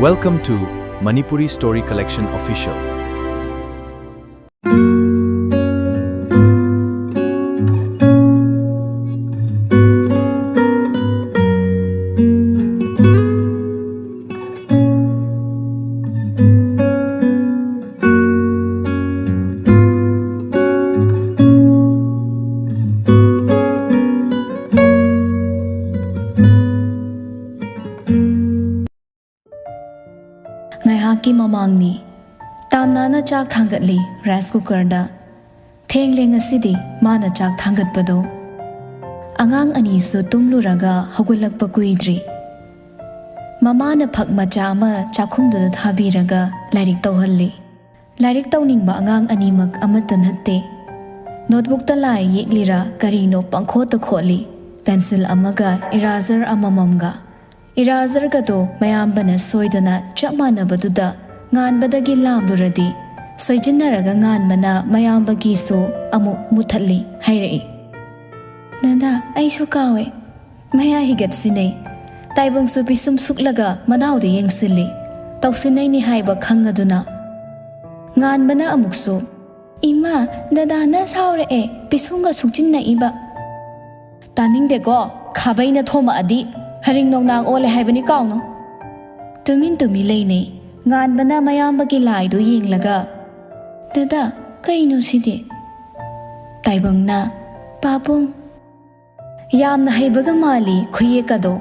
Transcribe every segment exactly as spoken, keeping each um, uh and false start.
Welcome to Manipuri Story Collection Official. ꯉꯥꯏꯍꯥꯛꯀꯤ ꯃꯃꯥꯡꯅꯤ꯫ ꯇꯥꯝꯅꯥꯅ ꯆꯥꯛ ꯊꯥꯡꯒꯠꯂꯤ rice ꯀꯨꯀꯔꯗ꯫ ꯊꯦꯡꯂꯦ ꯉꯁꯤꯗꯤ ꯃꯥꯅ ꯆꯥꯛ ꯊꯥꯡꯒꯠꯄꯗꯣ꯫ ꯑꯉꯥꯡ ꯑꯅꯤꯁꯨ ꯇꯨꯝꯂꯨꯔꯒ ꯍꯧꯒꯠꯂꯛꯄ ꯀꯨꯏꯗ꯭ꯔꯤ꯫ ꯃꯃꯥꯅ ꯐꯛ ꯃꯆꯥ ꯑꯃ ꯆꯥꯛꯈꯨꯝꯗꯨꯗ ꯊꯥꯕꯤꯔꯒ ꯂꯥꯏꯔꯤꯛ ꯇꯧꯍꯜꯂꯤ꯫ ꯂꯥꯏꯔꯤꯛ ꯇꯧꯅꯤꯡꯕ ꯑꯉꯥꯡ ꯑꯅꯤꯃꯛ ꯑꯃꯠꯇ ꯅꯠꯇꯦ꯫ ꯅꯣꯠꯕꯨꯛꯇ ꯂꯥꯏ ꯌꯦꯛꯂꯤꯔꯥ ꯀꯔꯤꯅꯣ ꯄꯪꯈꯣꯠꯇ ꯈꯣꯠꯂꯤ, ꯄꯦꯟꯁꯤꯜ ꯑꯃꯒ ꯏꯔꯥꯖꯔ ꯑꯃꯃꯝꯒ꯫ ꯏꯔꯥꯖꯔꯒꯗꯣ ꯃꯌꯥꯝꯕꯅ ꯁꯣꯏꯗꯅ ꯆꯞ ꯃꯥꯟꯅꯕꯗꯨꯗ ꯉꯥꯟꯕꯗꯒꯤ ꯂꯥꯝꯂꯨꯔꯗꯤ, ꯁꯣꯏꯖꯤꯟꯅꯔꯒ ꯉꯥꯟꯕꯅ ꯃꯌꯥꯝꯕꯒꯤꯁꯨ ꯑꯃꯨꯛ ꯃꯨꯊꯠꯂꯤ ꯍꯥꯏꯔꯛꯏ꯫ "ꯗꯥꯗꯥ, ꯑꯩꯁꯨ ꯀꯥꯎꯋꯦ꯫" ꯃꯌꯥ ꯍꯤꯒꯠꯁꯤꯟꯅꯩ꯫ ꯇꯥꯏꯕꯪꯁꯨ ꯄꯤꯁꯨꯝ ꯁꯨꯛꯂꯒ ꯃꯅꯥꯎꯗ ꯌꯦꯡꯁꯤꯜꯂꯤ꯫ ꯇꯧꯁꯤꯟꯅꯩꯅꯤ ꯍꯥꯏꯕ ꯈꯪꯉꯗꯨꯅ꯫ ꯉꯥꯟꯕꯅ ꯑꯃꯨꯛꯁꯨ, "ꯏꯃꯥ, ꯗꯥꯗꯥꯅ ꯁꯥꯎꯔꯛꯑꯦ, ꯄꯤꯁꯨꯝꯒ ꯁꯨꯛꯆꯤꯟꯅꯏꯕ꯫" "ꯇꯥꯅꯤꯡꯗꯦꯀꯣ, ꯈꯥꯕꯩꯅ ꯊꯣꯝꯃꯛꯑꯗꯤ ꯍꯔꯤꯡ ꯅꯣꯡꯅꯥꯡ ꯑꯣꯜꯂꯦ ꯍꯥꯏꯕꯅꯤ, ꯀꯥꯎꯅꯨ꯫" ꯇꯨꯃꯤꯟ ꯇꯨꯃꯤꯟ ꯂꯩꯅꯩ꯫ ꯉꯥꯟꯕꯅ ꯃꯌꯥꯝꯕꯒꯤ ꯂꯥꯏꯗꯨ ꯌꯦꯡꯂꯒ, "ꯗꯥꯗꯥ, ꯀꯩꯅꯣ ꯁꯤꯗꯤ?" ꯇꯥꯏꯕꯪꯅ, "ꯄꯥꯕꯨꯡ꯫" ꯌꯥꯝꯅ ꯍꯩꯕꯒ ꯃꯥꯜꯂꯤ ꯈꯨꯌꯦꯛꯀꯗꯣ꯫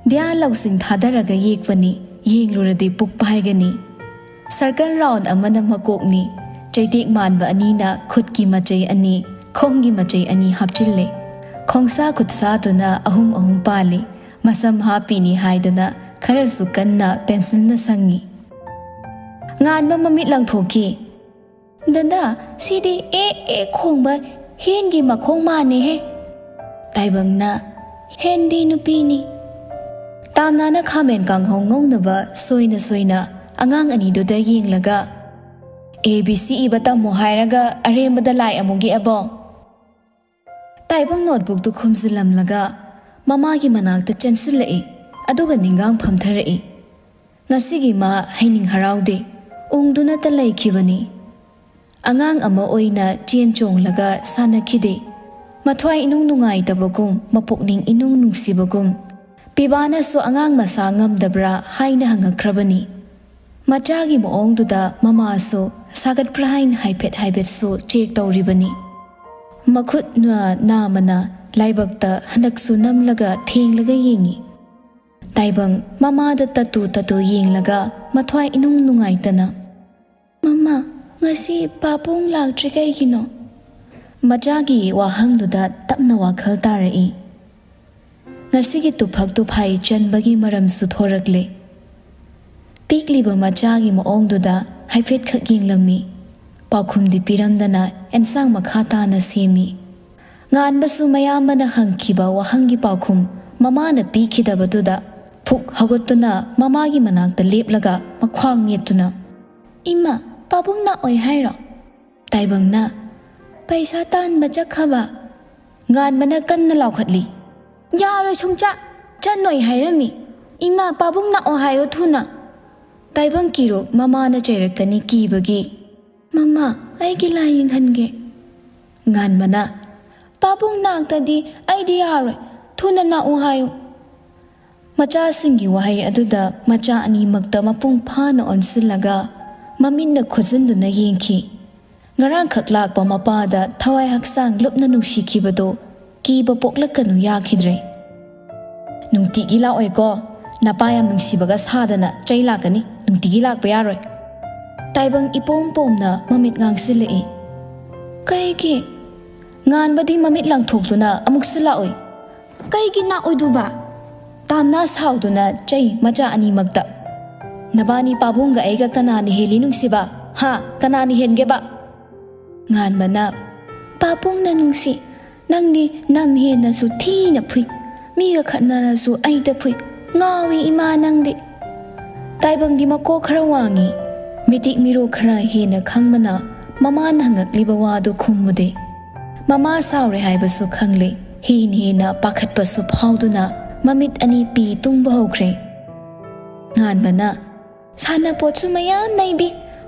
ꯙ꯭ꯌꯥꯟ ꯂꯧꯁꯤꯡ ꯊꯥꯗꯔꯒ ꯌꯦꯛꯄꯅꯤ, ꯌꯦꯡꯂꯨꯔꯗꯤ ꯄꯨꯛ ꯄꯥꯏꯒꯅꯤ꯫ ꯁꯔꯀꯜ ꯔꯥꯎꯟ ꯑꯃꯅ ꯃꯀꯣꯛꯅꯤ, ꯆꯩꯇꯦꯛ ꯃꯥꯟꯕ ꯑꯅꯤꯅ ꯈꯨꯠꯀꯤ ꯃꯆꯩ ꯑꯅꯤ, ꯈꯣꯡꯒꯤ ꯃꯆꯩ ꯑꯅꯤ ꯍꯥꯞꯆꯤꯜꯂꯦ꯫ ꯈꯣꯡꯁꯥ ꯈꯨꯠꯁꯥꯗꯨꯅ ꯑꯍꯨꯝ ꯑꯍꯨꯝ ꯄꯥꯜꯂꯤ, ꯃꯁꯝ ꯍꯥꯞꯄꯤꯅꯤ ꯍꯥꯏꯗꯅ ꯈꯔꯁꯨ ꯀꯟꯅ ꯄꯦꯟꯁꯤꯜꯅ ꯁꯪꯉꯤ꯫ ꯉꯥꯟꯕ ꯃꯃꯤꯠ ꯂꯪꯊꯣꯛꯈꯤ꯫ "ꯗꯥꯗꯥ, ꯁꯤꯗꯤ ꯑꯦ ꯑꯦ ꯈꯣꯡꯕ ꯍꯦꯟꯒꯤ ꯃꯈꯣꯡ ꯃꯥꯟꯅꯦꯍꯦ꯫" ꯇꯥꯏꯕꯪꯅ, "ꯍꯦꯟꯗꯤ ꯅꯨꯄꯤꯅꯤ꯫" ꯇꯥꯝꯅꯥꯅ ꯈꯥꯃꯦꯟ ꯀꯥꯡꯍꯧ ꯉꯧꯅꯕ ꯁꯣꯏꯅ ꯁꯣꯏꯅ ꯑꯉꯥꯡ ꯑꯅꯤꯗꯨꯗ ꯌꯦꯡꯂꯒ, "ꯑꯦ ꯕꯤ ꯁꯤ ꯏꯕ ꯇꯝꯃꯣ ꯍꯥꯏꯔꯒ ꯑꯔꯦꯝꯕꯗ ꯂꯥꯏ ꯑꯃꯨꯛ ꯌꯦꯛꯑꯕꯣ?" ꯇꯥꯏꯕꯪ ꯅꯣꯠꯕꯨꯛꯇꯨ ꯈꯨꯝꯖꯤꯜꯂꯝꯂꯒ ꯃꯃꯥꯒꯤ ꯃꯅꯥꯛꯇ ꯆꯦꯟꯁꯤꯜꯂꯛꯏ, ꯑꯗꯨꯒ ꯅꯤꯡꯒꯥꯡ ꯐꯝꯊꯔꯛꯏ꯫ ꯉꯁꯤꯒꯤ ꯃꯥ ꯍꯩꯅꯤꯡ ꯍꯔꯥꯎꯗꯦ꯫ ꯎꯪꯗꯨꯅꯇ ꯂꯩꯈꯤꯕꯅꯤ꯫ ꯑꯉꯥꯡ ꯑꯃ ꯑꯣꯏꯅ ꯆꯦꯟ ꯆꯣꯡꯂꯒ ꯁꯥꯟꯅꯈꯤꯗꯦ꯫ ꯃꯊ꯭ꯋꯥꯏ ꯏꯅꯨꯡ ꯅꯨꯡꯉꯥꯏꯇꯕꯒꯨꯝ, ꯃꯄꯨꯛꯅꯤꯡ ꯏꯅꯨꯡ ꯅꯨꯡꯁꯤꯕꯒꯨꯝ, ꯄꯤꯕꯥꯅꯁꯨ ꯑꯉꯥꯡ ꯃꯁꯥ ꯉꯝꯗꯕ꯭ꯔꯥ ꯍꯥꯏꯅ ꯍꯪꯉꯛꯈ꯭ꯔꯕꯅꯤ꯫ ꯃꯆꯥꯒꯤ ꯃꯑꯣꯡꯗꯨꯗ ꯃꯃꯥꯁꯨ ꯁꯥꯒꯠꯄ꯭ꯔꯥ ꯍꯥꯏꯅ ꯍꯥꯏꯐꯦꯠ ꯍꯥꯏꯐꯦꯠꯁꯨ ꯆꯦꯛ ꯇꯧꯔꯤꯕꯅꯤ꯫ ꯃꯈꯨꯠ ꯅꯥ-, ꯅꯥꯝꯃꯅ ꯂꯥꯏꯕꯛꯇ ꯍꯟꯗꯛꯁꯨ ꯅꯝꯂꯒ ꯊꯦꯡꯂꯒ ꯌꯦꯡꯉꯤ꯫ ꯇꯥꯏꯕꯪ ꯃꯃꯥꯗ ꯇꯠꯇꯨ ꯇꯠꯇꯨ ꯌꯦꯡꯂꯒ ꯃꯊ꯭ꯋꯥꯏ ꯏꯅꯨꯡ ꯅꯨꯡꯉꯥꯏꯇꯅ, "ꯃꯃꯥ, ꯉꯁꯤ ꯄꯥꯕꯨꯡ ꯂꯥꯛꯇ꯭ꯔꯤ ꯀꯩꯒꯤꯅꯣ?" ꯃꯆꯥꯒꯤ ꯋꯥꯍꯪꯗꯨꯗ ꯇꯞꯅ ꯋꯥꯈꯜ ꯇꯥꯔꯛꯏ꯫ ꯉꯁꯤꯒꯤ ꯇꯨꯐꯛ ꯇꯨꯐꯥꯏ ꯆꯟꯕꯒꯤ ꯃꯔꯝꯁꯨ ꯊꯣꯔꯛꯂꯦ꯫ ꯄꯤꯛꯂꯤꯕ ꯃꯆꯥꯒꯤ ꯃꯑꯣꯡꯗꯨꯗ ꯍꯥꯏꯐꯦꯠꯈꯛ ꯌꯦꯡꯂꯝꯃꯤ꯫ ꯄꯥꯎꯈꯨꯝꯗꯤ ꯄꯤꯔꯝꯗꯅ ꯑꯦꯟꯁꯥꯡ ꯃꯈꯥ ꯇꯥꯅ ꯁꯦꯝꯃꯤ꯫ ꯉꯥꯟꯕꯁꯨ ꯃꯌꯥꯝꯕꯅ ꯍꯪꯈꯤꯕ ꯋꯥꯍꯪꯒꯤ ꯄꯥꯎꯈꯨꯝ ꯃꯃꯥꯅ ꯄꯤꯈꯤꯗꯕꯗꯨꯗ ꯐꯨꯛ ꯍꯧꯒꯠꯇꯨꯅ ꯃꯃꯥꯒꯤ ꯃꯅꯥꯛꯇ ꯂꯦꯞꯂꯒ ꯃꯈ꯭ꯋꯥꯡ ꯅꯦꯠꯇꯨꯅ, "ꯏꯃꯥ, ꯄꯥꯕꯨꯡ ꯂꯥꯛꯑꯣꯏ ꯍꯥꯏꯔꯣ?" ꯇꯥꯏꯕꯪꯅ, "ꯄꯩꯁꯥ ꯇꯥꯟꯕ ꯆꯠꯈꯕ?" ꯉꯥꯟꯕꯅ ꯀꯟꯅ ꯂꯥꯎꯈꯠꯂꯤ, "ꯌꯥꯔꯣꯏ ꯁꯨꯡꯆꯥ! ꯆꯠꯅꯣꯏ ꯍꯥꯏꯔꯝꯃꯤ꯫ ꯏꯃꯥ, ꯄꯥꯕꯨꯡ ꯂꯥꯛꯑꯣ ꯍꯥꯏꯌꯣ ꯊꯨꯅ!" ꯇꯥꯏꯕꯪ ꯀꯤꯔꯣ ꯃꯃꯥꯅ ꯆꯩꯔꯛꯀꯅꯤ ꯀꯤꯕꯒꯤ, "ꯃꯃꯥ, ꯑꯩꯒꯤ ꯂꯥꯏ ꯌꯦꯡꯍꯟꯒꯦ꯫" ꯉꯥꯟꯕꯅ, "ꯄꯥꯕꯨꯡ ꯅꯥꯛꯇꯗꯤ ꯑꯩꯗꯤ ꯌꯥꯔꯣꯏ, ꯊꯨꯅ ꯂꯥꯛꯎ ꯍꯥꯏꯌꯨ꯫" ꯃꯆꯥꯁꯤꯡꯒꯤ ꯋꯥꯍꯩ ꯑꯗꯨꯗ ꯃꯆꯥ ꯑꯅꯤꯃꯛꯇ ꯃꯄꯨꯡ ꯐꯥꯅ ꯑꯣꯟꯁꯤꯜꯂꯒ ꯃꯃꯤꯠꯅ ꯈꯨꯖꯤꯟꯗꯨꯅ ꯌꯦꯡꯈꯤ꯫ ꯉꯔꯥꯡꯈꯛ ꯂꯥꯛꯄ ꯃꯄꯥꯗ ꯊꯋꯥꯏ ꯍꯛꯆꯥꯡ ꯂꯨꯞꯅ ꯅꯨꯡꯁꯤꯈꯤꯕꯗꯨ ꯀꯤꯕ ꯄꯣꯛꯂꯛꯀꯅꯨ ꯌꯥꯈꯤꯗ꯭ꯔꯦ꯫ "ꯅꯨꯡꯇꯤꯒꯤ ꯂꯥꯛꯑꯣꯏꯀꯣ, ꯅꯄꯥ ꯌꯥꯝ ꯅꯨꯡꯁꯤꯕꯒ ꯁꯥꯗꯅ ꯆꯩ ꯂꯥꯛꯀꯅꯤ, ꯅꯨꯡꯇꯤꯒꯤ ꯂꯥꯛꯄ ꯌꯥꯔꯣꯏ꯫" ꯇꯥꯏꯕꯪ ꯏꯄꯣꯝ ꯄꯣꯝꯅ ꯃꯃꯤꯠ ꯉꯥꯡꯁꯤꯜꯂꯛꯏ꯫ "ꯀꯩꯒꯤ?" ꯉꯥꯟꯕꯗꯤ ꯃꯃꯤꯠ ꯂꯥꯡꯊꯣꯛꯇꯨꯅ ꯑꯃꯨꯛꯁꯨ ꯂꯥꯛꯑꯣꯏ꯫ "ꯀꯩꯒꯤ ꯂꯥꯛꯑꯣꯏꯗꯨꯕ?" ꯇꯥꯝꯅ ꯁꯥꯎꯗꯨꯅ ꯆꯩ ꯃꯆꯥ ꯑꯅꯤꯃꯛꯇ꯫ "ꯅꯕꯥꯅꯤ ꯄꯥꯕꯨꯡꯒ ꯑꯩꯒ ꯀꯅꯥꯅ ꯍꯦꯜꯂꯤ ꯅꯨꯡꯁꯤꯕ? ꯍꯥ? ꯀꯅꯥꯅ ꯍꯦꯟꯒꯦꯕ?" ꯉꯥꯟꯕꯅ, "ꯄꯥꯕꯨꯡꯅ ꯅꯨꯡꯁꯤ꯫ ꯅꯪꯗꯤ ꯅꯝ ꯍꯦꯟꯅꯁꯨ ꯊꯤꯅ ꯐꯨꯏ꯫ ꯃꯤꯒ ꯈꯠꯅꯔꯁꯨ ꯑꯩꯗ ꯐꯨꯏ꯫ ꯉꯥꯎꯏ ꯏꯃꯥ ꯅꯪꯗꯤ꯫" ꯇꯥꯏꯕꯪꯗꯤ ꯃꯀꯣꯛ ꯈꯔ ꯋꯥꯡꯉꯤ꯫ ꯃꯤꯇꯤꯛ ꯃꯤꯔꯣ ꯈꯔ ꯍꯦꯟꯅ ꯈꯪꯕꯅ ꯃꯃꯥꯅ ꯍꯪꯉꯛꯂꯤꯕ ꯋꯥꯗꯨ ꯈꯨꯝꯃꯨꯗꯦ꯫ ꯃꯃꯥ ꯁꯥꯎꯔꯦ ꯍꯥꯏꯕꯁꯨ ꯈꯪꯂꯦ꯫ ꯍꯦꯟꯅ ꯍꯦꯟꯅ ꯄꯥꯈꯠꯄꯁꯨ ꯐꯥꯎꯗꯨꯅ ꯃꯃꯤꯠ ꯑꯅꯤ ꯄꯤ ꯇꯨꯡꯕ ꯍꯧꯈ꯭ꯔꯦ꯫ ꯉꯥꯟꯕꯅ, "ꯁꯥꯟꯅꯄꯣꯠꯁꯨ ꯃꯌꯥꯝ ꯂꯩꯕꯤ,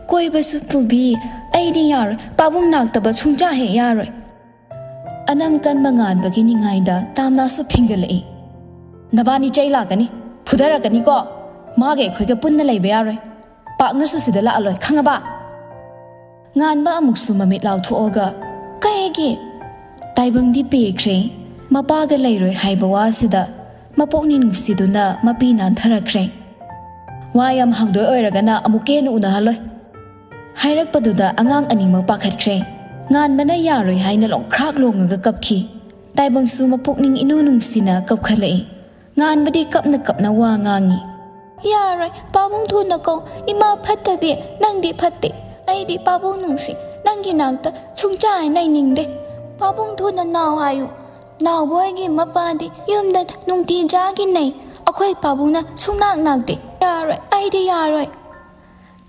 ꯀꯣꯏꯕꯁꯨ ꯄꯨꯕꯤ, ꯑꯩꯗꯤ ꯌꯥꯔꯣꯏ, ꯄꯥꯕꯨꯡ ꯅꯥꯛꯇꯕ ꯁꯨꯡꯆꯥ ꯍꯦꯛ ꯌꯥꯔꯣꯏ"꯫ ꯑꯅꯝ ꯀꯟꯕ ꯉꯥꯟꯕꯒꯤ ꯅꯤꯡꯉꯥꯏꯗ ꯇꯥꯝꯅꯥꯁꯨ ꯐꯤꯡꯒꯠꯂꯛꯏ꯫ "ꯅꯕꯥꯅꯤ ꯆꯩ ꯂꯥꯛꯀꯅꯤ, ꯐꯨꯗꯔꯛꯀꯅꯤꯀꯣ꯫ ꯃꯥꯒ ꯑꯩꯈꯣꯏꯒ ꯄꯨꯟꯅ ꯂꯩꯕ ꯌꯥꯔꯣꯏ꯫ ꯄꯥꯛꯅꯁꯨ ꯁꯤꯗ ꯂꯥꯛꯍꯜꯂꯣꯏ, ꯈꯪꯉꯕ?" ꯉꯥꯟꯕ ꯑꯃꯨꯛꯁꯨ ꯃꯃꯤꯠ ꯂꯥꯎꯊꯣꯛꯑꯒ, "ꯀꯩꯒꯤ?" ꯇꯥꯏꯕꯪꯗꯤ ꯄꯦꯈ꯭ꯔꯦ꯫ ꯃꯄꯥꯒ ꯂꯩꯔꯣꯏ ꯍꯥꯏꯕ ꯋꯥꯁꯤꯗ ꯃꯄꯨꯛꯅꯤꯡ ꯅꯨꯡꯁꯤꯗꯨꯅ ꯃꯄꯤ ꯅꯥꯟꯊꯔꯛꯈ꯭ꯔꯦ꯫ "ꯋꯥ ꯌꯥꯝ ꯍꯪꯗꯣꯏ ꯑꯣꯏꯔꯒꯅ ꯑꯃꯨꯛꯀ ꯍꯦꯟꯅ ꯎꯅꯍꯜꯂꯣꯏ" ꯍꯥꯏꯔꯛꯄꯗꯨꯗ ꯑꯉꯥꯡ ꯑꯅꯤꯃꯛ ꯄꯥꯈꯠꯈ꯭ꯔꯦ꯫ ꯉꯥꯟꯕꯅ ꯌꯥꯔꯣꯏ ꯍꯥꯏꯅ ꯂꯣꯡꯈ꯭ꯔꯥꯛ ꯂꯣꯡꯉꯒ ꯀꯞꯈꯤ꯫ ꯇꯥꯏꯕꯪꯁꯨ ꯃꯄꯨꯛꯅꯤꯡ ꯏꯅꯨ ꯅꯨꯡꯁꯤꯅ ꯀꯞꯈꯠꯂꯛꯏ꯫ ꯉꯥꯟꯕꯗꯤ ꯀꯞꯅ ꯀꯞꯅ ꯋꯥ ꯉꯥꯡꯉꯤ꯫ "ꯌꯥꯔꯣꯏ, ꯄꯥꯕꯨꯡ ꯊꯨꯅ ꯀꯧ꯫ ꯏꯃꯥ ꯐꯠꯇꯕꯤ, ꯅꯪꯗꯤ ꯐꯠꯇꯦ꯫ ꯑꯩꯗꯤ ꯄꯥꯕꯨꯡ ꯅꯨꯡꯁꯤ꯫ ꯅꯪꯒꯤ ꯅꯥꯛꯇ ꯁꯨꯡꯆꯥ ꯂꯩꯅꯤꯡꯗꯦ꯫ ꯄꯥꯕꯨꯡ ꯊꯨꯅ ꯅꯥꯎ ꯍꯥꯏꯌꯨ꯫ ꯅꯥꯎꯕꯣꯏꯒꯤ ꯃꯄꯥꯗꯤ ꯌꯨꯝꯗ ꯅꯨꯡꯇꯤ ꯖꯥꯒꯤ ꯅꯩ꯫ ꯑꯩꯈꯣꯏ ꯄꯥꯕꯨꯡꯅ ꯁꯨꯡꯅꯥꯛ ꯅꯥꯛꯇꯦ꯫ ꯌꯥꯔꯣꯏ, ꯑꯩꯗꯤ ꯌꯥꯔꯣꯏ"꯫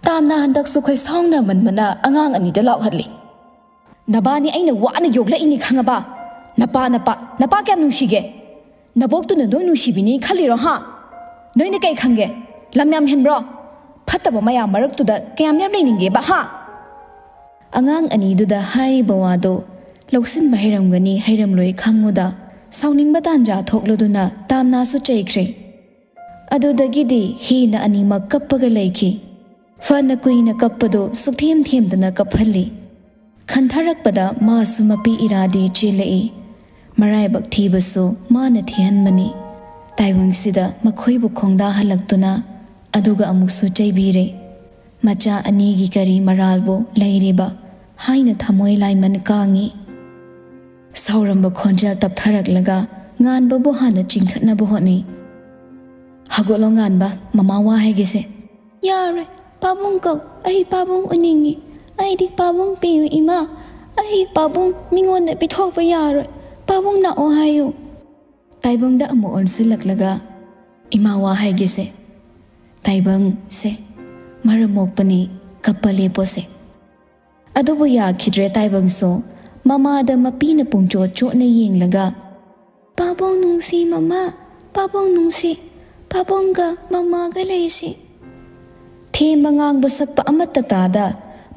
ꯇꯥꯝꯅ ꯍꯟꯗꯛꯁꯨ ꯈꯣꯏꯁꯥꯎꯅꯃꯟꯕꯅ ꯑꯉꯥꯡ ꯑꯅꯤꯗ ꯂꯥꯎꯍꯜꯂꯤ꯫ "ꯅꯕꯥꯅꯤ ꯑꯩꯅ ꯋꯥꯅ ꯌꯣꯛꯂꯛꯏꯅꯤ, ꯈꯪꯉꯕ? ꯅꯄꯥ, ꯅꯄꯥ, ꯅꯄꯥ ꯀꯌꯥꯝ ꯅꯨꯡꯁꯤꯒꯦ? ꯅꯕꯣꯛꯇꯨꯅ ꯅꯣꯏ ꯅꯨꯡꯁꯤꯕꯤꯅꯤ ꯈꯜꯂꯤꯔꯣ, ꯍꯥ? ꯅꯣꯏꯅ ꯀꯩ ꯈꯪꯒꯦ? ꯂꯝ ꯌꯥꯝ ꯍꯦꯟꯕ꯭ꯔꯣ? ꯐꯠꯇꯕ ꯃꯌꯥꯝ ꯃꯔꯛꯇꯨꯗ ꯀꯌꯥꯝ ꯌꯥꯝ ꯂꯩꯅꯤꯡꯒꯦꯕ, ꯍꯥ?" ꯑꯉꯥꯡ ꯑꯅꯤꯗꯨꯗ ꯍꯥꯏꯔꯤꯕ ꯋꯥꯗꯣ ꯂꯧꯁꯤꯟꯕ ꯍꯩꯔꯝꯒꯅꯤ ꯍꯩꯔꯝꯂꯣꯏ ꯈꯪꯉꯨꯗ, ꯁꯥꯎꯅꯤꯡꯕ ꯇꯥꯟꯖꯥ ꯊꯣꯛꯂꯨꯗꯨꯅ ꯇꯥꯝꯅꯥꯁꯨ ꯆꯩꯈ꯭ꯔꯦ꯫ ꯑꯗꯨꯗꯒꯤꯗꯤ ꯍꯦꯟꯅ ꯑꯅꯤꯃꯛ ꯀꯞꯄꯒ ꯂꯩꯈꯤ꯫ ꯐꯅ ꯀꯨꯏꯅ ꯀꯞꯄꯗꯨ ꯁꯨꯛꯊꯦꯝ ꯊꯦꯝꯗꯅ ꯀꯞꯍꯜꯂꯤ꯫ ꯈꯟꯊꯔꯛꯄꯗ ꯃꯥꯁꯨ ꯃꯄꯤ ꯏꯔꯥꯗꯤ ꯆꯦꯜꯂꯛꯏ꯫ ꯃꯔꯥꯏꯕꯛ ꯊꯤꯕꯁꯨ ꯃꯥꯅ ꯊꯤꯍꯟꯕꯅꯤ꯫ ꯇꯥꯏꯕꯪꯁꯤꯗ ꯃꯈꯣꯏꯕꯨ ꯈꯣꯡꯗꯥꯍꯜꯂꯛꯇꯨꯅ ꯑꯗꯨꯒ ꯑꯃꯨꯛꯁꯨ ꯆꯩꯕꯤꯔꯦ꯫ ꯃꯆꯥ ꯑꯅꯤꯒꯤ ꯀꯔꯤ ꯃꯔꯥꯜꯕꯨ ꯂꯩꯔꯤꯕ ꯍꯥꯏꯅ ꯊꯃꯣꯏ ꯂꯥꯏꯃꯟ ꯀꯥꯡꯉꯤ꯫ ꯁꯥꯎꯔꯝꯕ ꯈꯣꯟꯖꯦꯜ ꯇꯞꯊꯔꯛꯂꯒ ꯉꯥꯟꯕꯕꯨ ꯍꯥꯟꯅ ꯆꯤꯡꯈꯠꯅꯕ ꯍꯣꯠꯅꯩ꯫ "ꯍꯧꯒꯠꯂꯣ ꯉꯥꯟꯕ, ꯃꯃꯥ ꯋꯥ ꯍꯥꯏꯒꯦꯁꯦ"꯫ "ꯌꯥꯔꯣꯏ, ꯄꯥꯕꯨꯡ ꯀꯧ꯫ ꯑꯩ ꯄꯥꯕꯨꯡ ꯎꯅꯤꯡꯉꯤ꯫ ꯑꯩꯗꯤ ꯄꯥꯕꯨꯡ ꯄꯤꯌꯨ ꯏꯃꯥ꯫ ꯑꯩ ꯄꯥꯕꯨꯡ ꯃꯤꯉꯣꯟꯗ ꯄꯤꯊꯣꯛꯄ ꯌꯥꯔꯣꯏ꯫ ꯄꯥꯕꯨꯡ ꯂꯥꯛꯑꯣ ꯍꯥꯏꯌꯨ"꯫ ꯇꯥꯏꯕꯪꯗ ꯑꯃꯨꯛ ꯑꯣꯟꯁꯤꯜꯂꯛꯂꯒ, "ꯏꯃꯥ ꯋꯥ ꯍꯥꯏꯒꯦꯁꯦ"꯫ ꯇꯥꯏꯕꯪ, "ꯁꯦ, ꯃꯔꯝ ꯃꯣꯛꯄꯅꯤ, ꯀꯞꯄ ꯂꯦꯞꯄꯣꯁꯦ"꯫ ꯑꯗꯨꯕꯨ ꯌꯥꯈꯤꯗ꯭ꯔꯦ ꯇꯥꯏꯕꯪꯁꯨ꯫ ꯃꯃꯥꯗ ꯃꯄꯤꯅ ꯄꯨꯡꯆꯣꯠ ꯆꯣꯠꯅ ꯌꯦꯡꯂꯒ, "ꯄꯥꯕꯨꯡ ꯅꯨꯡꯁꯤ ꯃꯃꯥ, ꯄꯥꯕꯨꯡ ꯅꯨꯡꯁꯤ, ꯄꯥꯕꯨꯡꯒ ꯃꯃꯥꯒ ꯂꯩꯁꯤ꯫ ꯊꯦꯝꯕ ꯉꯥꯡꯕ ꯁꯛꯄ ꯑꯃꯠꯇ ꯇꯥꯗ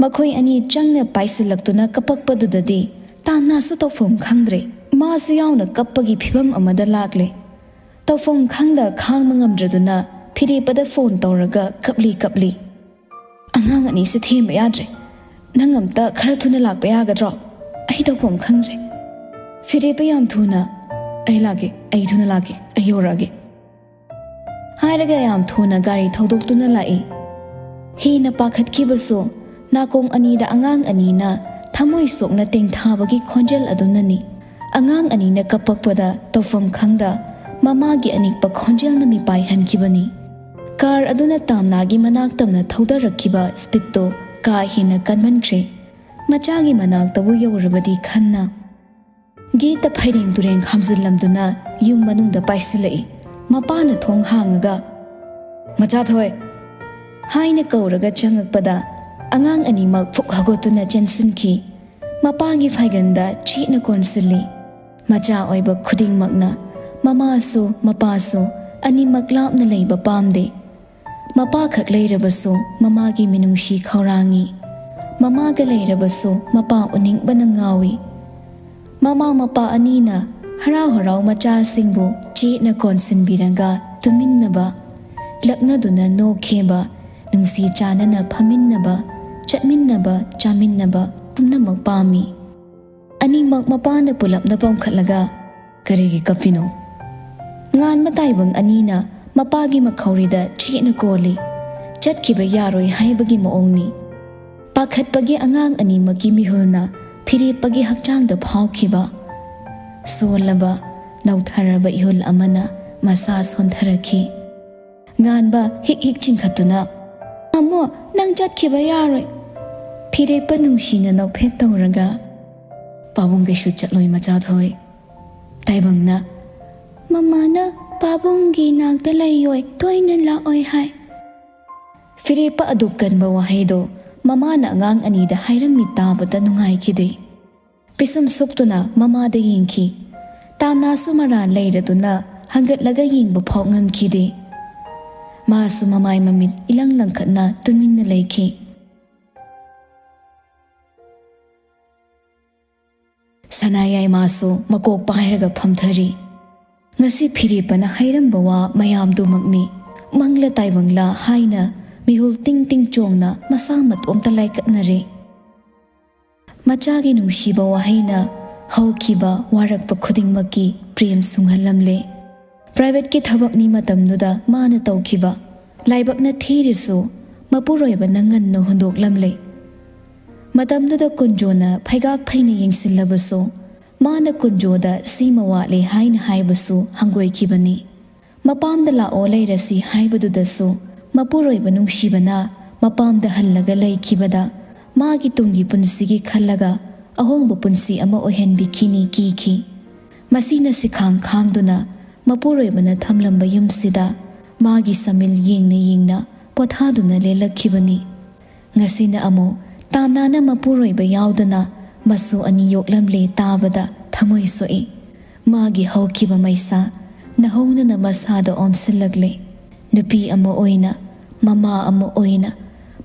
ꯃꯈꯣꯏ ꯑꯅꯤ ꯆꯪꯅ ꯄꯥꯏꯁꯤꯜꯂꯛꯇꯨꯅ ꯀꯞꯄꯛꯄꯗꯨꯗꯗꯤ ꯇꯥꯝꯅꯥꯁꯨ ꯇꯧꯐꯝ ꯈꯪꯗ꯭ꯔꯦ꯫ ꯃꯥꯁꯨ ꯌꯥꯎꯅ ꯀꯞꯄꯒꯤ ꯐꯤꯚꯝ ꯑꯃꯗ ꯂꯥꯛꯂꯦ꯫ ꯇꯧꯐꯝ ꯈꯪꯗ ꯈꯥꯡꯕ ꯉꯝꯗ꯭ꯔꯗꯨꯅ ꯐꯤꯔꯦꯞꯄꯗ ꯐꯣꯟ ꯇꯧꯔꯒ ꯀꯞꯂꯤ ꯀꯞꯂꯤ꯫ "ꯑꯉꯥꯡ ꯑꯅꯤꯁꯦ ꯊꯦꯝꯕ ꯌꯥꯗ꯭ꯔꯦ꯫ ꯅꯪ ꯑꯝꯇ ꯈꯔ ꯊꯨꯅ ꯂꯥꯛꯄ ꯌꯥꯒꯗ꯭ꯔꯣ? ꯑꯩ ꯇꯧꯐꯝ ꯈꯪꯗ꯭ꯔꯦ꯫" ꯐꯤꯔꯦꯞꯄ ꯌꯥꯝ ꯊꯨꯅ, "ꯑꯩ ꯂꯥꯛꯀꯦ, ꯑꯩ ꯊꯨꯅ ꯂꯥꯛꯀꯦ, ꯑꯩ ꯌꯧꯔꯛꯑꯒꯦ" ꯍꯥꯏꯔꯒ ꯌꯥꯝ ꯊꯨꯅ ꯒꯥꯔꯤ ꯊꯧꯗꯣꯛꯇꯨꯅ ꯂꯥꯛꯏ꯫ ꯍꯦꯟꯅ ꯄꯥꯈꯠꯈꯤꯕꯁꯨ ꯅꯥꯀꯣꯡ ꯑꯅꯤꯗ ꯑꯉꯥꯡ ꯑꯅꯤꯅ ꯊꯃꯣꯏ ꯁꯣꯛꯅ ꯇꯦꯡꯊꯥꯕꯒꯤ ꯈꯣꯟꯖꯦꯜ ꯑꯗꯨꯅꯅꯤ꯫ ꯑꯉꯥꯡ ꯑꯅꯤꯅ ꯀꯞꯄꯛꯄꯗ ꯇꯧꯐꯝ ꯈꯪꯗ ꯃꯃꯥꯒꯤ ꯑꯅꯤꯛꯄ ꯈꯣꯟꯖꯦꯜꯅ ꯃꯤꯄꯥꯏꯍꯟꯈꯤꯕꯅꯤ꯫ ꯀꯥꯔ ꯑꯗꯨꯅ ꯇꯥꯝꯅꯥꯒꯤ ꯃꯅꯥꯛ ꯇꯝꯅ ꯊꯧꯗꯔꯛꯈꯤꯕ ꯁ꯭ꯄꯤꯗꯇꯨ ꯀꯥ ꯍꯦꯟꯅ ꯀꯟꯃꯟꯈ꯭ꯔꯦ꯫ ꯃꯆꯥꯒꯤ ꯃꯅꯥꯛꯇꯕꯨ ꯌꯧꯔꯕꯗꯤ ꯈꯟꯅ ꯒꯦꯠꯇ ꯐꯩꯔꯦꯡ ꯇꯨꯔꯦꯡ ꯈꯥꯝꯖꯤꯜꯂꯝꯗꯨꯅ ꯌꯨꯝ ꯃꯅꯨꯡꯗ ꯄꯥꯏꯁꯤꯜꯂꯛꯏ꯫ ꯃꯄꯥꯅ ꯊꯣꯡ ꯍꯥꯡꯉꯒ, "ꯃꯆꯥꯊꯣꯏ" ꯍꯥꯏꯅ ꯀꯧꯔꯒ ꯆꯪꯉꯛꯄꯗ ꯑꯉꯥꯡ ꯑꯅꯤꯃꯛ ꯐꯨꯛ ꯍꯧꯒꯠꯇꯨꯅ ꯆꯦꯟꯁꯤꯟꯈꯤ꯫ ꯃꯄꯥꯒꯤ ꯐꯥꯏꯒꯟꯗ ꯆꯦꯠꯅ ꯀꯣꯟꯁꯤꯜꯂꯤ꯫ ꯃꯆꯥ ꯑꯣꯏꯕ ꯈꯨꯗꯤꯡꯃꯛꯅ ꯃꯃꯥꯁꯨ ꯃꯄꯥꯁꯨ ꯑꯅꯤꯃꯛ ꯂꯥꯞꯅ ꯂꯩꯕ ꯄꯥꯝꯗꯦ꯫ ꯃꯄꯥꯈꯛ ꯂꯩꯔꯕꯁꯨ ꯃꯃꯥꯒꯤ ꯃꯤꯅꯨꯡꯁꯤ ꯈꯧꯔꯥꯡꯉꯤ꯫ ꯃꯃꯥꯒ ꯂꯩꯔꯕꯁꯨ ꯃꯄꯥ ꯎꯅꯤꯡꯕꯅ ꯉꯥꯎꯏ꯫ ꯃꯃꯥ ꯃꯄꯥ ꯑꯅꯤꯅ ꯍꯔꯥꯎ ꯍꯔꯥꯎ ꯃꯆꯥꯁꯤꯡꯕꯨ ꯆꯦꯠꯅ ꯀꯣꯟꯁꯤꯟꯕꯤꯔꯒ ꯇꯨꯃꯤꯟꯅꯕ, ꯂꯛꯅꯗꯨꯅ ꯅꯣꯛꯈꯤꯕ, ꯅꯨꯡꯁꯤ ꯆꯥꯟꯅꯅ ꯐꯝꯃꯤꯟꯅꯕ, ꯆꯠꯃꯤꯟꯅꯕ, ꯆꯥꯃꯤꯟꯅꯕ ꯄꯨꯝꯅꯃꯛ ꯄꯥꯝꯃꯤ꯫ ꯑꯅꯤꯃꯛ ꯃꯄꯥꯅ ꯄꯨꯂꯞꯅ ꯄꯥꯝꯈꯠꯂꯒ, "ꯀꯔꯤꯒꯤ ꯀꯞꯄꯤꯅꯣ?" ꯉꯥꯟꯕ ꯇꯥꯏꯕꯪ ꯑꯅꯤꯅ ꯃꯄꯥꯒꯤ ꯃꯈꯧꯔꯤꯗ ꯆꯦꯠꯅ ꯀꯣꯜꯂꯤ꯫ ꯆꯠꯈꯤꯕ ꯌꯥꯔꯣꯏ ꯍꯥꯏꯕꯒꯤ ꯃꯑꯣꯡꯅꯤ꯫ ꯄꯥꯈꯠꯄꯒꯤ ꯑꯉꯥꯡ ꯑꯅꯤꯃꯛꯀꯤ ꯃꯤꯍꯨꯜꯅ ꯐꯤꯔꯦꯞꯄꯒꯤ ꯍꯛꯆꯥꯡꯗ ꯐꯥꯎꯈꯤꯕ꯫ ꯁꯣꯜꯂꯕ, ꯅꯧꯊꯔꯕ ꯏꯍꯨꯜ ꯑꯃꯅ ꯃꯁꯥ ꯁꯣꯟꯊꯔꯛꯈꯤ꯫ ꯉꯥꯟꯕ ꯍꯤꯛ ꯍꯤꯛ ꯆꯤꯡꯈꯠꯇꯨꯅ, "ꯇꯥꯃꯣ, ꯅꯪ ꯆꯠꯈꯤꯕ ꯌꯥꯔꯣꯏ꯫" ꯐꯤꯔꯦꯞꯄ ꯅꯨꯡꯁꯤꯅ ꯅꯣꯛꯐꯦꯠ ꯇꯧꯔꯒ, "ꯄꯥꯕꯨꯡ ꯀꯩꯁꯨ ꯆꯠꯂꯣꯏ ꯃꯆꯥꯊꯣꯏ꯫" ꯇꯥꯏꯕꯪꯅ, "ꯃꯃꯥꯅ ꯄꯥꯕꯨꯡꯒꯤ ꯅꯥꯛꯇ ꯂꯩꯌꯣꯏ, ꯇꯣꯏꯅ ꯂꯥꯛꯑꯣꯏ ꯍꯥꯏ꯫" ꯐꯤꯔꯦꯞꯄ ꯑꯗꯨꯛ ꯀꯟꯕ ꯋꯥꯍꯩꯗꯣ ꯃꯃꯥꯅ ꯑꯉꯥꯡ ꯑꯅꯤꯗ ꯍꯥꯏꯔꯝꯃꯤ ꯇꯥꯕꯗ ꯅꯨꯡꯉꯥꯏꯈꯤꯗꯦ꯫ ꯄꯤꯁꯨꯝ ꯁꯨꯛꯇꯨꯅ ꯃꯃꯥꯗ ꯌꯦꯡꯈꯤ꯫ ꯇꯥꯝꯅꯥꯁꯨ ꯃꯔꯥꯜ ꯂꯩꯔꯗꯨꯅ ꯍꯪꯒꯠꯂꯒ ꯌꯦꯡꯕ ꯐꯥꯎ ꯉꯝꯈꯤꯗꯦ꯫ ꯃꯥꯁꯨ ꯃꯃꯥꯏ ꯃꯃꯤꯠ ꯏꯂꯪ ꯂꯪꯈꯠꯅ ꯇꯨꯃꯤꯟꯅ ꯂꯩꯈꯤ꯫ ꯁꯅꯥꯌꯥꯏ ꯃꯥꯁꯨ ꯃꯀꯣꯛ ꯄꯥꯏꯔꯒ ꯐꯝꯊꯔꯤ꯫ ꯉꯁꯤ ꯐꯤꯔꯦꯞꯄꯅ ꯍꯥꯏꯔꯝꯕ ꯋꯥ ꯃꯌꯥꯝꯗꯨꯃꯛꯅꯤ꯫ ꯃꯪꯂ ꯇꯥꯏꯕꯪꯂ ꯍꯥꯏꯅ ꯃꯤꯍꯨꯜ ꯇꯤꯡ ꯇꯤꯡ ꯆꯣꯡꯅ ꯃꯁꯥ ꯃꯇꯣꯝꯇ ꯂꯥꯏꯀꯠꯅꯔꯦ꯫ ꯃꯆꯥꯒꯤ ꯅꯨꯡꯁꯤꯕ ꯋꯥꯍꯩꯅ ꯍꯧꯈꯤꯕ ꯋꯥꯔꯛꯄ ꯈꯨꯗꯤꯡꯃꯛꯀꯤ ꯄ꯭ꯔꯦꯝ ꯁꯨꯡꯍꯜꯂꯝꯂꯦ꯫ ꯄ꯭ꯔꯥꯏꯚꯦꯠꯀꯤ ꯊꯕꯛꯅꯤ ꯃꯇꯝꯗꯨꯗ ꯃꯥꯅ ꯇꯧꯈꯤꯕ꯫ ꯂꯥꯏꯕꯛꯅ ꯊꯤꯔꯁꯨ ꯃꯄꯨꯔꯣꯏꯕꯅ ꯉꯟꯅ ꯍꯨꯟꯗꯣꯛꯂꯝꯂꯦ꯫ ꯃꯇꯝꯗꯨꯗ ꯀꯨꯟꯖꯣꯅ ꯐꯩꯒꯥꯛ ꯐꯩꯅ ꯌꯦꯡꯁꯤꯜꯂꯕꯁꯨ ꯃꯥꯅ ꯀꯨꯟꯖꯣꯗ ꯁꯤꯃ ꯋꯥꯠꯂꯦ ꯍꯥꯏꯅ ꯍꯥꯏꯕꯁꯨ ꯍꯪꯒꯣꯏꯈꯤꯕꯅꯤ꯫ ꯃꯄꯥꯝꯗ ꯂꯥꯛꯑꯣ ꯂꯩꯔꯁꯤ ꯍꯥꯏꯕꯗꯨꯗꯁꯨ ꯃꯄꯨꯔꯣꯏꯕ ꯅꯨꯡꯁꯤꯕꯅ ꯃꯄꯥꯝꯗ ꯍꯜꯂꯒ ꯂꯩꯈꯤꯕꯗ ꯃꯥꯒꯤ ꯇꯨꯡꯒꯤ ꯄꯨꯟꯁꯤꯒꯤ ꯈꯜꯂꯒ ꯑꯍꯣꯡꯕ ꯄꯨꯟꯁꯤ ꯑꯃ ꯑꯣꯏꯍꯟꯕꯤꯈꯤꯅꯤ ꯀꯤꯈꯤ꯫ ꯃꯁꯤꯅ ꯁꯤꯈꯥꯡ ꯈꯥꯡꯗꯨꯅ ꯃꯄꯨꯔꯣꯏꯕꯅ ꯊꯝꯂꯝꯕ ꯌꯨꯝꯁꯤꯗ ꯃꯥꯒꯤ ꯁꯃꯤꯜ ꯌꯦꯡꯅ ꯌꯦꯡꯅ ꯄꯣꯊꯥꯗꯨꯅ ꯂꯦꯜꯂꯛꯈꯤꯕꯅꯤ꯫ ꯉꯁꯤꯅ ꯑꯃꯨꯛ ꯇꯥꯝꯅꯥꯅ ꯃꯄꯨꯔꯣꯏꯕ ꯌꯥꯎꯗꯅ ꯃꯁꯨ ꯑꯅꯤ ꯌꯣꯛꯂꯝꯂꯦ ꯇꯥꯕꯗ ꯊꯃꯣꯏ ꯁꯣꯛꯏ꯫ ꯃꯥꯒꯤ ꯍꯧꯈꯤꯕ ꯃꯩꯁꯥ ꯅꯍꯧꯅꯅ ꯃꯁꯥꯗ ꯑꯣꯝꯁꯤꯜꯂꯛꯂꯦ꯫ ꯅꯨꯄꯤ ꯑꯃ ꯑꯣꯏꯅ, ꯃꯃꯥ ꯑꯃ ꯑꯣꯏꯅ,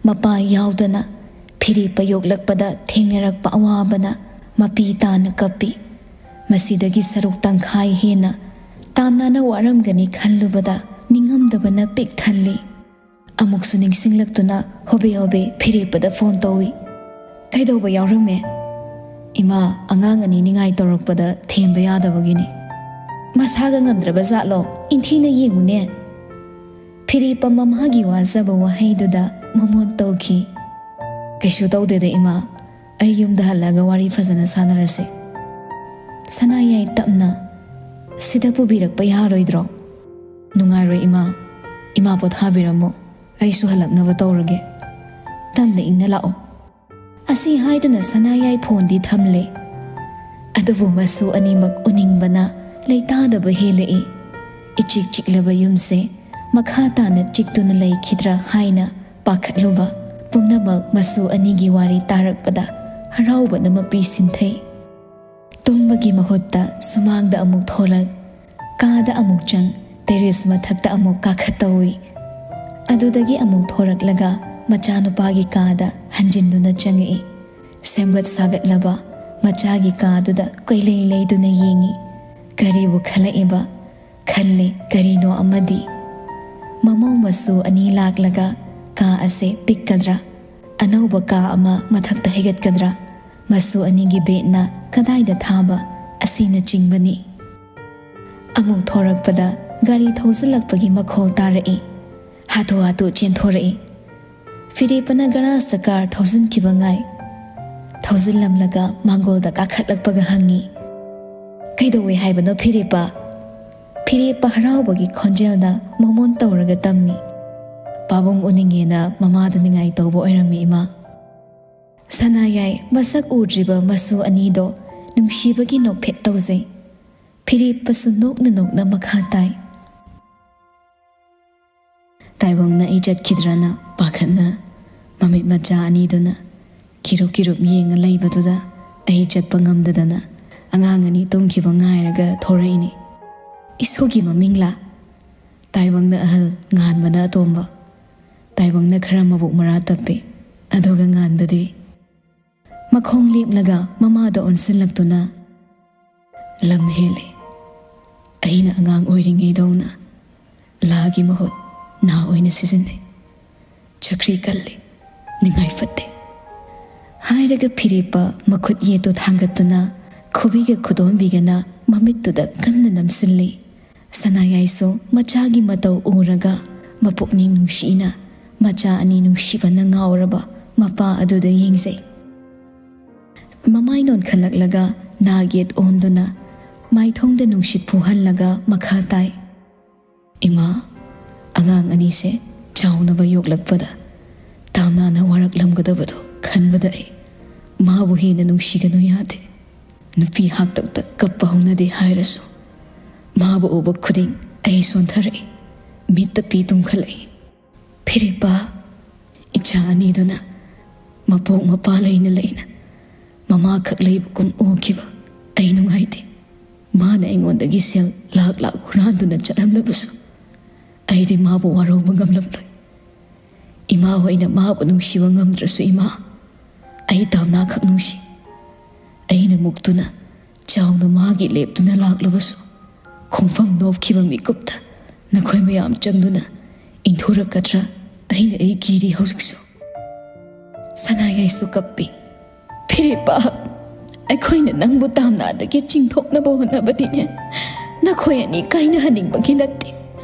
ꯃꯄꯥ ꯌꯥꯎꯗꯅ ꯐꯤꯔꯦꯞꯄ ꯌꯣꯛꯂꯛꯄꯗ ꯊꯦꯡꯅꯔꯛꯄ ꯑꯋꯥꯕꯅ ꯃꯄꯤ ꯇꯥꯅ ꯀꯞꯄꯤ꯫ ꯃꯁꯤꯗꯒꯤ ꯁꯔꯨꯛ ꯇꯪꯈꯥꯏ ꯍꯦꯟꯅ ꯇꯥꯝꯅꯥꯅ ꯋꯥꯔꯝꯒꯅꯤ ꯈꯜꯂꯨꯕꯗ ꯅꯤꯡꯉꯝꯗꯕꯅ ꯄꯤꯛ ꯊꯜꯂꯤ꯫ ꯑꯃꯨꯛꯁꯨ ꯅꯤꯡꯁꯤꯡꯂꯛꯇꯨꯅ ꯍꯣꯕꯦ ꯍꯣꯕꯦ ꯐꯤꯔꯦꯞꯄꯗ ꯐꯣꯟ ꯇꯧꯏ꯫ "ꯀꯩꯗꯧꯕ ꯌꯥꯎꯔꯝꯃꯦ?" "ꯏꯃꯥ, ꯑꯉꯥꯡ ꯑꯅꯤ ꯅꯤꯡꯉꯥꯏ ꯇꯧꯔꯛꯄꯗ ꯊꯦꯝꯕ ꯌꯥꯗꯕꯒꯤꯅꯤ꯫" "ꯃꯁꯥꯒ ꯉꯝꯗ꯭ꯔꯕ ꯖꯥꯠꯂꯣ? ꯏꯟꯊꯤꯅ ꯌꯦꯡꯉꯨꯅꯦ꯫" ꯐꯤꯔꯦꯞꯄ ꯃꯃꯥꯒꯤ ꯋꯥꯖꯕ ꯋꯥꯍꯩꯗꯨꯗ ꯃꯃꯣꯟ ꯇꯧꯈꯤ꯫ "ꯀꯩꯁꯨ ꯇꯧꯗꯦꯗ ꯏꯃꯥ, ꯑꯩ ꯌꯨꯝꯗ ꯍꯜꯂꯒ ꯋꯥꯔꯤ ꯐꯖꯅ ꯁꯥꯟꯅꯔꯁꯤ꯫" ꯁꯅꯥꯌꯥꯏ ꯇꯞꯅ, "ꯁꯤꯗ ꯄꯨꯕꯤꯔꯛꯄ ꯌꯥꯔꯣꯏꯗ꯭ꯔꯣ?" "ꯅꯨꯡꯉꯥꯏꯔꯣꯏ ꯏꯃꯥ, ꯏꯃꯥ ꯄꯣꯊꯥꯕꯤꯔꯝꯃꯣ, ꯑꯩꯁꯨ ꯍꯜꯂꯛꯅꯕ ꯇꯧꯔꯒꯦ꯫ ꯇꯞꯅ ꯏꯪꯅ ꯂꯥꯛꯑꯣ꯫" ꯑꯁꯤ ꯍꯥꯏꯗꯨꯅ ꯁꯅꯥꯌꯥꯏ ꯐꯣꯟꯗꯤ ꯊꯝꯂꯦ꯫ ꯑꯗꯨꯕꯨ ꯃꯁꯨ ꯑꯅꯤꯃꯛ ꯎꯅꯤꯡꯕꯅ ꯂꯩꯇꯥꯗꯕ ꯍꯦꯜꯂꯛꯏ꯫ ꯏꯆꯤꯛ ꯆꯤꯛꯂꯕ ꯌꯨꯝꯁꯦ ꯃꯈꯥ ꯇꯥꯅ ꯆꯤꯛꯇꯨꯅ ꯂꯩꯈꯤꯗ꯭ꯔꯥ ꯍꯥꯏꯅ ꯄꯥꯈꯠꯂꯨꯕ ꯄꯨꯝꯅꯃꯛ ꯃꯁꯨ ꯑꯅꯤꯒꯤ ꯋꯥꯔꯤ ꯇꯥꯔꯛꯄꯗ ꯍꯔꯥꯎꯕꯅ ꯃꯄꯤ ꯁꯤꯟꯊꯩ꯫ ꯇꯨꯝꯕꯒꯤ ꯃꯍꯨꯠꯇ ꯁꯨꯃꯥꯡꯗ ꯑꯃꯨꯛ ꯊꯣꯛꯂꯛ, ꯀꯥꯗ ꯑꯃꯨꯛ ꯆꯪ, ꯇꯦꯔꯦꯁ ꯃꯊꯛꯇ ꯑꯃꯨꯛ ꯀꯥꯈꯠ ꯇꯧꯏ꯫ ꯑꯗꯨꯗꯒꯤ ꯑꯃꯨꯛ ꯊꯣꯔꯛꯂꯒ ꯃꯆꯥꯅꯨꯄꯥꯒꯤ ꯀꯥꯗ ꯍꯟꯖꯤꯟꯗꯨꯅ ꯆꯪꯉꯛꯏ꯫ ꯁꯦꯝꯒꯠ ꯁꯥꯒꯠꯂꯕ ꯃꯆꯥꯒꯤ ꯀꯥꯗꯨꯗ ꯀꯣꯏꯂꯩ ꯂꯩꯗꯨꯅ ꯌꯦꯡꯉꯤ꯫ ꯀꯔꯤꯕꯨ ꯈꯜꯂꯛꯏꯕ? ꯈꯜꯂꯤ ꯀꯔꯤꯅꯣ ꯑꯃꯗꯤ꯫ ꯃꯃꯧ ꯃꯁꯨ ꯑꯅꯤ ꯂꯥꯛꯂꯒ ꯀꯥ ꯑꯁꯦ ꯄꯤꯛꯀꯗ꯭ꯔꯥ? ꯑꯅꯧꯕ ꯀꯥ ꯑꯃ ꯃꯊꯛꯇ ꯍꯩꯒꯠꯀꯗ꯭ꯔꯥ? ꯃꯁꯨ ꯑꯅꯤꯒꯤ ꯕꯦꯗꯅ ꯀꯗꯥꯏꯗ ꯊꯥꯕ? ꯑꯁꯤꯅꯆꯤꯡꯕꯅꯤ꯫ ꯑꯃꯨꯛ ꯊꯣꯔꯛꯄꯗ ꯒꯥꯔꯤ ꯊꯧꯖꯤꯜꯂꯛꯄꯒꯤ ꯃꯈꯣꯜ ꯇꯥꯔꯛꯏ꯫ ꯍꯥꯊꯨ ꯍꯥꯊꯨ ꯆꯦꯟꯊꯣꯔꯛꯏ꯫ ꯐꯤꯔꯦꯞꯄꯅ ꯒꯔꯥꯖꯇ ꯀꯥꯔ ꯊꯧꯖꯤꯟꯈꯤꯕ ꯉꯥꯏ꯫ ꯊꯧꯖꯤꯜꯂꯝꯂꯒ ꯃꯥꯡꯒꯣꯜꯗ ꯀꯥꯈꯠꯂꯛꯄꯒ ꯍꯪꯉꯤ, "ꯀꯩꯗꯧꯋꯦ ꯍꯥꯏꯕꯅꯣ ꯐꯤꯔꯦꯞꯄ?" ꯐꯤꯔꯦꯞꯄ ꯍꯔꯥꯎꯕꯒꯤ ꯈꯣꯟꯖꯦꯜꯅ ꯃꯣꯃꯣꯟ ꯇꯧꯔꯒ ꯇꯝꯃꯤ꯫ "ꯄꯥꯕꯨꯡ ꯎꯅꯤꯡꯉꯦꯅ ꯃꯃꯥꯗ ꯅꯤꯡꯉꯥꯏ ꯇꯧꯕ ꯑꯣꯏꯔꯝꯃꯤ, ꯏꯃꯥ꯫" ꯁꯅꯥꯌꯥꯏ ꯃꯁꯛ ꯎꯗ꯭ꯔꯤꯕ ꯃꯁꯨ ꯑꯅꯤꯗꯣ ꯅꯨꯡꯁꯤꯕꯒꯤ ꯅꯣꯛꯐꯦꯠ ꯇꯧꯖꯩ꯫ ꯐꯤꯔꯦꯞꯄꯁꯨ ꯅꯣꯛꯅ ꯅꯣꯛꯅ ꯃꯈꯥ ꯇꯥꯏ꯫ ꯇꯥꯏꯕꯪꯅ ꯑꯩ ꯆꯠꯈꯤꯗ꯭ꯔꯅ ꯄꯥꯈꯠꯅ ꯃꯃꯤꯠ ꯃꯆꯥ ꯑꯅꯤꯗꯨꯅ ꯀꯤꯔꯨꯞ ꯀꯤꯔꯨꯞ ꯌꯦꯡꯉ ꯂꯩꯕꯗꯨꯗ ꯑꯩ ꯆꯠꯄ ꯉꯝꯗꯗꯅ ꯑꯉꯥꯡ ꯑꯅꯤ ꯇꯨꯝꯈꯤꯕ ꯉꯥꯏꯔꯒ ꯊꯣꯔꯛꯏꯅꯤ꯫ ꯏꯁꯣꯒꯤ ꯃꯃꯤꯡꯂꯥ? ꯇꯥꯏꯕꯪꯅ ꯑꯍꯜ, ꯉꯥꯟꯕꯅ ꯑꯇꯣꯝꯕ꯫ ꯇꯥꯏꯕꯪꯅ ꯈꯔ ꯃꯕꯨꯛ ꯃꯔꯥ ꯇꯞꯄꯤ, ꯑꯗꯨꯒ ꯉꯥꯟꯕꯗꯤ ꯃꯈꯣꯡ ꯂꯦꯞꯂꯒ ꯃꯃꯥꯗ ꯑꯣꯟꯁꯤꯜꯂꯛꯇꯨꯅ, "ꯂꯝ ꯍꯦꯜꯂꯤ꯫ ꯑꯩꯅ ꯑꯉꯥꯡ ꯑꯣꯏꯔꯤꯉꯩꯗꯧꯅ ꯂꯥꯒꯤ ꯃꯍꯨꯠ ꯅꯥ ꯑꯣꯏꯅ ꯁꯤꯖꯤꯟꯅꯩ꯫ ꯆꯀ꯭ꯔꯤ ꯀꯜꯂꯤ, ꯅꯤꯡꯉꯥꯏ ꯐꯠꯇꯦ," ꯍꯥꯏꯔꯒ ꯐꯤꯔꯦꯞꯄ ꯃꯈꯨꯠ ꯌꯦꯠꯇꯨ ꯊꯥꯡꯒꯠꯇꯨꯅ ꯈꯨꯕꯤꯒ ꯈꯨꯗꯣꯝꯕꯤꯒꯅ ꯃꯃꯤꯠꯇꯨꯗ ꯀꯟꯅ ꯅꯝꯁꯤꯜꯂꯤ꯫ ꯁꯅꯥꯌꯥꯏꯁꯨ ꯃꯆꯥꯒꯤ ꯃꯇꯧ ꯎꯔꯒ ꯃꯄꯨꯛꯅꯤꯡ ꯅꯨꯡꯁꯤꯅ ꯃꯆꯥ ꯑꯅꯤ ꯅꯨꯡꯁꯤꯕꯅ ꯉꯥꯎꯔꯕ ꯃꯄꯥ ꯑꯗꯨꯗ ꯌꯦꯡꯖꯩ꯫ ꯃꯃꯥꯏ ꯅꯣꯟꯈꯠꯂꯛꯂꯒ ꯅꯥꯒꯦꯠ ꯑꯣꯟꯗꯨꯅ ꯃꯥꯏꯊꯣꯡꯗ ꯅꯨꯡꯁꯤꯠ ꯐꯨꯍꯜꯂꯒ ꯃꯈꯥ ꯇꯥꯏ꯫ "ꯏꯃꯥ, ꯑꯉꯥꯡ ꯑꯅꯤꯁꯦ ꯆꯥꯎꯅꯕ ꯌꯣꯛꯂꯛꯄꯗ ꯇꯥꯝꯅꯥꯅ ꯋꯥꯔꯛꯂꯝꯒꯗꯕꯗꯣ ꯈꯟꯕꯗ ꯑꯩ ꯃꯥꯕꯨ ꯍꯦꯟꯅ ꯅꯨꯡꯁꯤꯒꯅꯨ ꯌꯥꯗꯦ꯫ ꯅꯨꯄꯤ ꯍꯥꯛꯇꯛꯇ ꯀꯞꯄ ꯍꯧꯅꯗꯦ ꯍꯥꯏꯔꯁꯨ, ꯃꯥꯕꯨ ꯎꯕ ꯈꯨꯗꯤꯡ ꯑꯩ ꯁꯣꯟꯊꯔꯛꯏ, ꯃꯤꯠꯇ ꯄꯤ ꯇꯨꯝꯈꯠꯂꯛꯏ꯫ ꯐꯤꯔꯦꯞꯄ, ꯏꯆꯥ ꯑꯅꯤꯗꯨꯅ ꯃꯄꯣꯛ ꯃꯄꯥ ꯂꯩꯅ ꯂꯩꯅ ꯃꯃꯥꯈꯛ ꯂꯩꯕꯒꯨꯝ ꯎꯈꯤꯕ ꯑꯩ ꯅꯨꯡꯉꯥꯏꯇꯦ꯫ ꯃꯥꯅ ꯑꯩꯉꯣꯟꯗꯒꯤ ꯁꯦꯜ ꯂꯥꯛ ꯂꯥꯛ ꯍꯨꯔꯥꯟꯗꯨꯅ ꯆꯠꯂꯝꯂꯕꯁꯨ, ꯑꯩꯗꯤ ꯃꯥꯕꯨ ꯋꯥꯔꯧꯕ ꯉꯝꯂꯝꯂꯣꯏ꯫ ꯏꯃꯥ ꯍꯣꯏꯅ ꯃꯥꯕꯨ ꯅꯨꯡꯁꯤꯕ ꯉꯝꯗ꯭ꯔꯁꯨ, ꯏꯃꯥ, ꯑꯩ ꯇꯥꯝꯅꯥ ꯈꯛ ꯅꯨꯡꯁꯤ꯫ ꯑꯩꯅ ꯃꯨꯛꯇꯨꯅ ꯆꯥꯎꯅ ꯃꯥꯒꯤ ꯂꯦꯞꯇꯨꯅ ꯂꯥꯛꯂꯕꯁꯨ, ꯈꯣꯡꯐꯝ ꯅꯣꯞꯈꯤꯕ ꯃꯤꯀꯨꯞꯇ ꯅꯈꯣꯏ ꯃꯌꯥꯝ ꯆꯪꯗꯨꯅ ꯏꯟꯊꯨꯔꯛꯀꯗ꯭ꯔꯥ ꯑꯩꯅ ꯑꯩ ꯀꯤꯔꯤ ꯍꯧꯖꯤꯛꯁꯨ꯫ ꯁꯅꯥꯌꯥꯏꯁꯨ ꯀꯞꯄꯤ꯫ ꯐꯤꯔꯦꯞꯄ, ꯑꯩꯈꯣꯏꯅ ꯅꯪꯕꯨ ꯇꯥꯝꯅꯥꯗꯒꯤ ꯆꯤꯡꯊꯣꯛꯅꯕ ꯍꯣꯠꯅꯕꯗꯤꯅꯦ, ꯅꯈꯣꯏ ꯑꯅꯤ ꯀꯥꯏꯅꯍꯟꯅꯤꯡꯕꯒꯤ ꯅꯠꯇꯦ꯫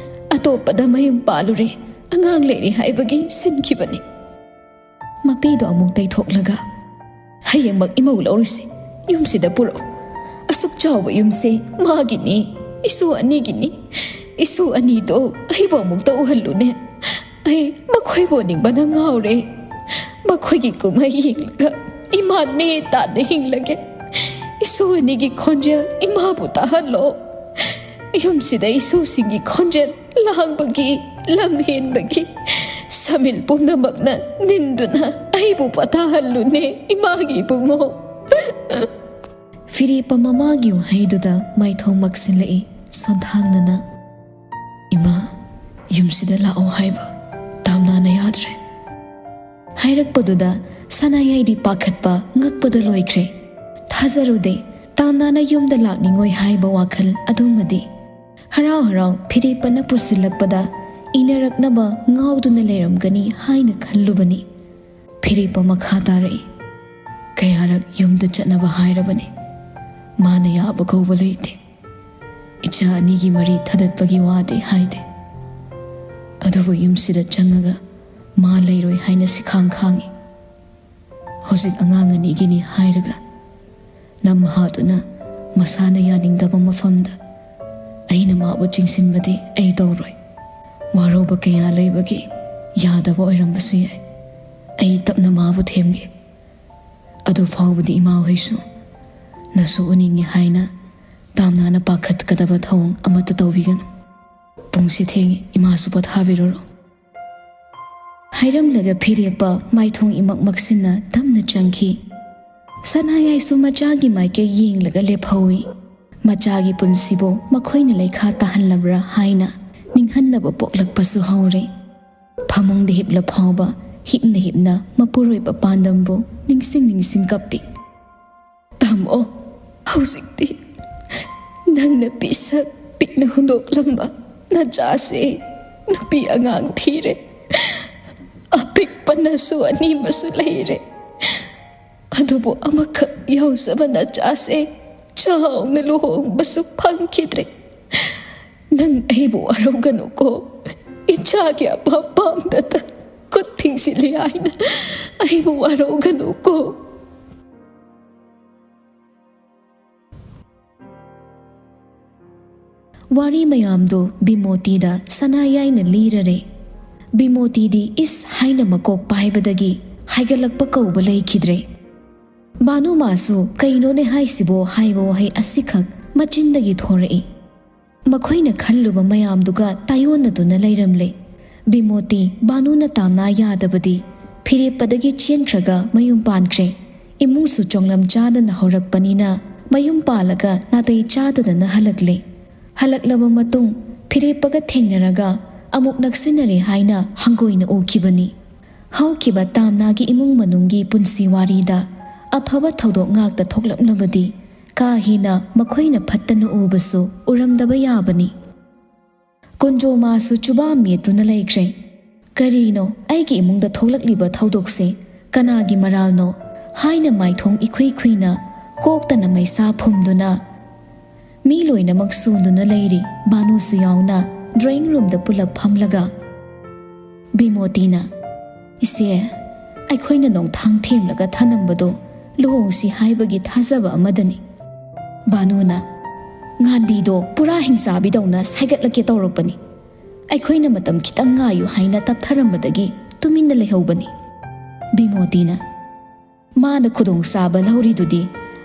ꯑꯇꯣꯞꯄꯗ ꯃꯌꯨꯝ ꯄꯥꯜꯂꯨꯔꯦ, ꯑꯉꯥꯡ ꯂꯩꯔꯦ ꯍꯥꯏꯕꯒꯤ ꯁꯤꯟꯈꯤꯕꯅꯤ꯫ ꯃꯄꯤꯗꯣ ꯑꯃꯨꯛ ꯇꯩꯊꯣꯛꯂꯒ, ꯍꯌꯦꯡꯃꯛ ꯏꯃꯧ ꯂꯧꯔꯨꯁꯤ, ꯌꯨꯝꯁꯤꯗ ꯄꯨꯔꯛꯎ꯫ ꯑꯁꯨꯛ ꯆꯥꯎꯕ ꯌꯨꯝꯁꯦ ꯃꯥꯒꯤꯅꯤ, ꯏꯁꯨ ꯑꯅꯤꯒꯤꯅꯤ꯫ ꯏꯁꯨ ꯑꯅꯤꯗꯣ ꯑꯩꯕꯨ ꯑꯃꯨꯛꯇ ꯎꯍꯜꯂꯨꯅꯦ꯫ ꯑꯩ ꯃꯈꯣꯏꯕꯨ ꯅꯤꯡꯕꯅ ꯉꯥꯎꯔꯦ꯫ ꯃꯈꯣꯏꯒꯤ ꯀꯨꯝꯍꯩ ꯌꯦꯡꯂꯒ ꯏꯃꯥ ꯅꯦ ꯇꯥꯅ ꯍꯤꯡꯂꯒꯦ꯫ ꯏꯁꯨ ꯑꯅꯤꯒꯤ ꯈꯣꯟꯖꯦꯜ ꯏꯃꯥꯕꯨ ꯇꯥꯍꯜꯂꯣ꯫ ꯌꯨꯝꯁꯤꯗ ꯏꯁꯨꯁꯤꯡꯒꯤ ꯈꯣꯟꯖꯦꯜ ꯂꯥꯡꯕꯒꯤ, ꯂꯝ ꯍꯦꯟꯕꯒꯤ ꯁꯃꯤꯜ ꯄꯨꯝꯅꯃꯛꯅ ꯅꯤꯟꯗꯨꯅ ꯑꯩꯕꯨ ꯄꯣꯊꯥꯍꯜꯂꯨꯅꯦ, ꯏꯃꯥꯒꯤ ꯏꯕꯨꯡꯉꯣ꯫ ꯐꯤꯔꯦꯞꯄ ꯃꯃꯥꯒꯤ ꯋꯥꯍꯩꯗꯨꯗ ꯃꯥꯏꯊꯣꯡ ꯃꯛꯁꯤꯜꯂꯛꯏ ꯁꯣꯟꯊꯥꯡꯅꯅ꯫ "ꯏꯃꯥ, ꯌꯨꯝꯁꯤꯗ ꯂꯥꯛꯑꯣ ꯍꯥꯏꯕ ꯇꯥꯝꯅꯥꯅ ꯌꯥꯗ꯭ꯔꯦ" ꯍꯥꯏꯔꯛꯄꯗꯨꯗ ꯁꯅꯥꯌꯥꯏꯗꯤ ꯄꯥꯈꯠꯄ ꯉꯛꯄꯗ ꯂꯣꯏꯈ꯭ꯔꯦ꯫ ꯊꯥꯖꯔꯨꯗꯦ ꯇꯥꯝꯅꯥꯅ ꯌꯨꯝꯗ ꯂꯥꯛꯅꯤꯡꯉꯣꯏ ꯍꯥꯏꯕ ꯋꯥꯈꯜ ꯑꯗꯨꯃꯗꯤ꯫ ꯍꯔꯥꯎ ꯍꯔꯥꯎ ꯐꯤꯔꯦꯞꯄꯅ ꯄꯨꯁꯤꯜꯂꯛꯄꯗ ꯏꯅꯔꯛꯅꯕ ꯉꯥꯎꯗꯨꯅ ꯂꯩꯔꯝꯒꯅꯤ ꯍꯥꯏꯅ ꯈꯜꯂꯨꯕꯅꯤ꯫ ꯐꯤꯔꯦꯞꯄ ꯃꯈꯥ ꯇꯥꯔꯛꯏ꯫ "ꯀꯌꯥꯔꯛ ꯌꯨꯝꯗ ꯆꯠꯅꯕ ꯍꯥꯏꯔꯕꯅꯤ, ꯃꯥꯅ ꯌꯥꯕ ꯀꯧꯕ ꯂꯩꯇꯦ꯫ ꯏꯆꯥ ꯑꯅꯤꯒꯤ ꯃꯔꯤ ꯊꯗꯠꯄꯒꯤ ꯋꯥꯗꯤ ꯍꯥꯏꯗꯦ, ꯑꯗꯨꯕꯨ ꯌꯨꯝꯁꯤꯗ ꯆꯪꯉꯒ ꯃꯥ ꯂꯩꯔꯣꯏ ꯍꯥꯏꯅ ꯁꯤꯈꯥꯡ ꯈꯥꯡꯉꯤ꯫ ꯍꯧꯖꯤꯛ ꯑꯉꯥꯡ ꯑꯅꯤꯒꯤꯅꯤ ꯍꯥꯏꯔꯒ ꯅꯝꯍꯥꯗꯨꯅ ꯃꯁꯥꯅ ꯌꯥꯅꯤꯡꯗꯕ ꯃꯐꯝꯗ ꯑꯩꯅ ꯃꯥꯕꯨ ꯆꯤꯡꯁꯤꯟꯕꯗꯤ ꯑꯩ ꯇꯧꯔꯣꯏ꯫ ꯋꯥꯔꯧꯕ ꯀꯌꯥ ꯂꯩꯕꯒꯤ ꯌꯥꯗꯕ ꯑꯣꯏꯔꯝꯕꯁꯨ ꯌꯥꯏ꯫ ꯑꯩ ꯇꯞꯅ ꯃꯥꯕꯨ ꯊꯦꯝꯒꯦ꯫ ꯑꯗꯨ ꯐꯥꯎꯕꯗꯤ ꯏꯃꯥ ꯍꯣꯏꯁꯨ ꯅꯁꯨ ꯎꯅꯤꯡꯉꯤ ꯍꯥꯏꯅ ꯇꯥꯝꯅꯥꯅ ꯄꯥꯈꯠꯀꯗꯕ ꯊꯧꯑꯣꯡ ꯑꯃꯠꯇ ꯇꯧꯕꯤꯒꯅꯨ꯫ ꯄꯨꯡꯁꯤ ꯊꯦꯡꯉꯤ, ꯏꯃꯥꯁꯨ ꯄꯣꯊꯥꯕꯤꯔꯨꯔꯣ" ꯍꯥꯏꯔꯝꯂꯒ ꯐꯤꯔꯦꯞꯄ ꯃꯥꯏꯊꯣꯡ ꯏꯃꯛ ꯃꯛꯁꯤꯟꯅ ꯇꯞꯅ ꯆꯪꯈꯤ꯫ ꯁꯅꯥꯌꯥꯏꯁꯨ ꯃꯆꯥꯒꯤ ꯃꯥꯏꯀꯩ ꯌꯦꯡꯂꯒ ꯂꯦꯞꯍꯧꯏ꯫ ꯃꯆꯥꯒꯤ ꯄꯨꯟꯁꯤꯕꯨ ꯃꯈꯣꯏꯅ ꯂꯩꯈꯥ ꯇꯥꯍꯜꯂꯕ꯭ꯔꯥ ꯍꯥꯏꯅ ꯅꯤꯡꯍꯟꯅꯕ ꯄꯣꯛꯂꯛꯄꯁꯨ ꯍꯧꯔꯦ꯫ ꯐꯃꯨꯡꯗ ꯍꯤꯞꯂ ꯐꯥꯎꯕ ꯍꯤꯞꯅ ꯍꯤꯞꯅ ꯃꯄꯨꯔꯣꯏꯕ ꯄꯥꯟꯗꯝꯕꯨ ꯅꯤꯡꯁꯤꯡ ꯅꯤꯡꯁꯤꯡ ꯀꯞꯄꯤ꯫ "ꯇꯥꯃꯣ, ꯍꯧꯖꯤꯛꯇꯤ ꯅꯪꯅ ꯄꯤꯁꯛ ꯄꯤꯛꯅ ꯍꯨꯟꯗꯣꯛꯂꯝꯕ ꯅꯆꯥꯁꯦ ꯅꯨꯄꯤ ꯑꯉꯥꯡ ꯊꯤꯔꯦ꯫ ꯑꯄꯤꯛꯄꯅꯁꯨ ꯑꯅꯤꯃꯁꯨ ꯂꯩꯔꯦ꯫ ꯑꯗꯨꯕꯨ ꯑꯃꯈꯛ ꯌꯥꯎꯖꯕ ꯅꯆꯥꯁꯦ ꯆꯥꯎꯅ ꯂꯨꯍꯣꯡꯕꯁꯨ ꯐꯪꯈꯤꯗ꯭ꯔꯦ꯫ ꯅꯪ ꯑꯩꯕꯨ ꯋꯥꯔꯧꯒꯅꯨꯀꯣ꯫ ꯏꯆꯥꯒꯤ ꯑꯄꯥꯝ ꯄꯥꯝꯗꯇ ꯈꯨꯠ ꯊꯤꯡꯖꯤꯜꯂꯤ ꯍꯥꯏꯅ ꯑꯩꯕꯨ ꯋꯥꯔꯧꯒꯅꯨꯀꯣ"꯫ ꯋꯥꯔꯤ ꯃꯌꯥꯝꯗꯨ ꯕꯤꯃꯣꯇꯤꯗ ꯁꯅꯥ ꯌꯥꯏꯅ ꯂꯤꯔꯔꯦ꯫ ꯕꯤꯃꯣꯇꯤꯗꯤ ꯏꯁ ꯍꯥꯏꯅ ꯃꯀꯣꯛ ꯄꯥꯏꯕꯗꯒꯤ ꯍꯥꯏꯒꯠꯂꯛꯄ ꯀꯧꯕ ꯂꯩꯈꯤꯗ꯭ꯔꯦ꯫ ꯕꯥꯅꯨꯃꯥꯁꯨ "ꯀꯩꯅꯣꯅꯦ ꯍꯥꯏꯁꯤꯕꯣ" ꯍꯥꯏꯕ ꯋꯥꯍꯩ ꯑꯁꯤꯈꯛ ꯃꯆꯤꯟꯗꯒꯤ ꯊꯣꯔꯛꯏ꯫ ꯃꯈꯣꯏꯅ ꯈꯜꯂꯨꯕ ꯃꯌꯥꯝꯗꯨꯒ ꯇꯥꯏꯑꯣꯟꯅꯗꯨꯅ ꯂꯩꯔꯝꯂꯦ꯫ ꯕꯤꯃꯣꯇꯤ, ꯕꯥꯅꯨꯅ ꯇꯥꯝꯅꯥ ꯌꯥꯗꯕꯗꯤ ꯐꯤꯔꯦꯞꯄꯗꯒꯤ ꯆꯦꯟꯈ꯭ꯔꯒ ꯃꯌꯨꯝ ꯄꯥꯟꯈ꯭ꯔꯦ꯫ ꯏꯃꯨꯡꯁꯨ ꯆꯣꯡꯂꯝ ꯆꯥꯗꯅ ꯍꯧꯔꯛꯄꯅꯤꯅ ꯃꯌꯨꯝ ꯄꯥꯜꯂꯒ ꯅꯥꯇꯩ ꯆꯥꯗꯗꯅ ꯍꯜꯂꯛꯂꯦ꯫ ꯍꯜꯂꯛꯂꯕ ꯃꯇꯨꯡ ꯐꯤꯔꯦꯞꯄꯒ ꯊꯦꯡꯅꯔꯒ ꯑꯃꯨꯛ ꯅꯛꯁꯤꯟꯅꯔꯦ ꯍꯥꯏꯅ ꯍꯪꯒꯣꯏꯅ ꯎꯈꯤꯕꯅꯤ꯫ ꯍꯧꯈꯤꯕ ꯇꯥꯝꯅꯥꯒꯤ ꯏꯃꯨꯡ ꯃꯅꯨꯡꯒꯤ ꯄꯨꯟꯁꯤ ꯋꯥꯔꯤꯗ ꯑꯐꯕ ꯊꯧꯗꯣꯛ ꯉꯥꯛꯇ ꯊꯣꯛꯂꯛꯂꯕꯗꯤ ꯀꯥ ꯍꯦꯟꯅ ꯃꯈꯣꯏꯅ ꯐꯠꯇꯅ ꯎꯕꯁꯨ ꯎꯔꯝꯗꯕ ꯌꯥꯕꯅꯤ꯫ ꯀꯨꯟꯖꯣꯃꯥꯁꯨ ꯆꯨꯕꯥꯝ ꯃꯦꯠꯇꯨꯅ ꯂꯩꯈ꯭ꯔꯦ꯫ "ꯀꯔꯤꯅꯣ ꯑꯩꯒꯤ ꯏꯃꯨꯡꯗ ꯊꯣꯛꯂꯛꯂꯤꯕ ꯊꯧꯗꯣꯛꯁꯦ? ꯀꯅꯥꯒꯤ ꯃꯔꯥꯜꯅꯣ?" ꯍꯥꯏꯅ ꯃꯥꯏꯊꯣꯡ ꯏꯈꯨꯏ ꯈꯨꯏꯅ ꯀꯣꯛꯇꯅ ꯃꯩꯁꯥ ꯐꯨꯝꯗꯨꯅ ꯃꯤ ꯂꯣꯏꯅꯃꯛ ꯁꯣꯟꯗꯨꯅ ꯂꯩꯔꯤ꯫ ꯕꯥꯅꯨꯁꯨ ꯌꯥꯎꯅ ꯗ꯭ꯔꯣꯌꯤꯡ ꯔꯨꯝꯗ ꯄꯨꯂꯞ ꯐꯝꯂꯒ ꯕꯤꯃꯣꯇꯤꯅ, "ꯏꯆꯦ, ꯑꯩꯈꯣꯏꯅ ꯅꯣꯡꯊꯥꯡ ꯊꯦꯝꯂꯒ ꯊꯅꯝꯕꯗꯣ ꯂꯨꯍꯣꯡꯁꯤ ꯍꯥꯏꯕꯒꯤ ꯊꯥꯖꯕ ꯑꯃꯗꯅꯤ"꯫ ꯕꯥꯅꯨꯅ, "ꯉꯥꯟꯕꯤꯗꯣ ꯄꯨꯔꯥ ꯍꯤꯡꯆꯥꯕꯤꯗꯧꯅ ꯁꯥꯏꯒꯠꯂꯛꯀꯦ ꯇꯧꯔꯛꯄꯅꯤ꯫ ꯑꯩꯈꯣꯏꯅ ꯃꯇꯝ ꯈꯤꯇꯪ ꯉꯥꯏꯌꯨ" ꯍꯥꯏꯅ ꯇꯞꯊꯔꯝꯕꯗꯒꯤ ꯇꯨꯃꯤꯟꯅ ꯂꯩꯍꯧꯕꯅꯤ꯫ ꯕꯤꯃꯣꯇꯤꯅ, "ꯃꯥꯅ ꯈꯨꯗꯣꯡꯆꯥꯕ ꯂꯧꯔꯤꯗꯨꯗꯤ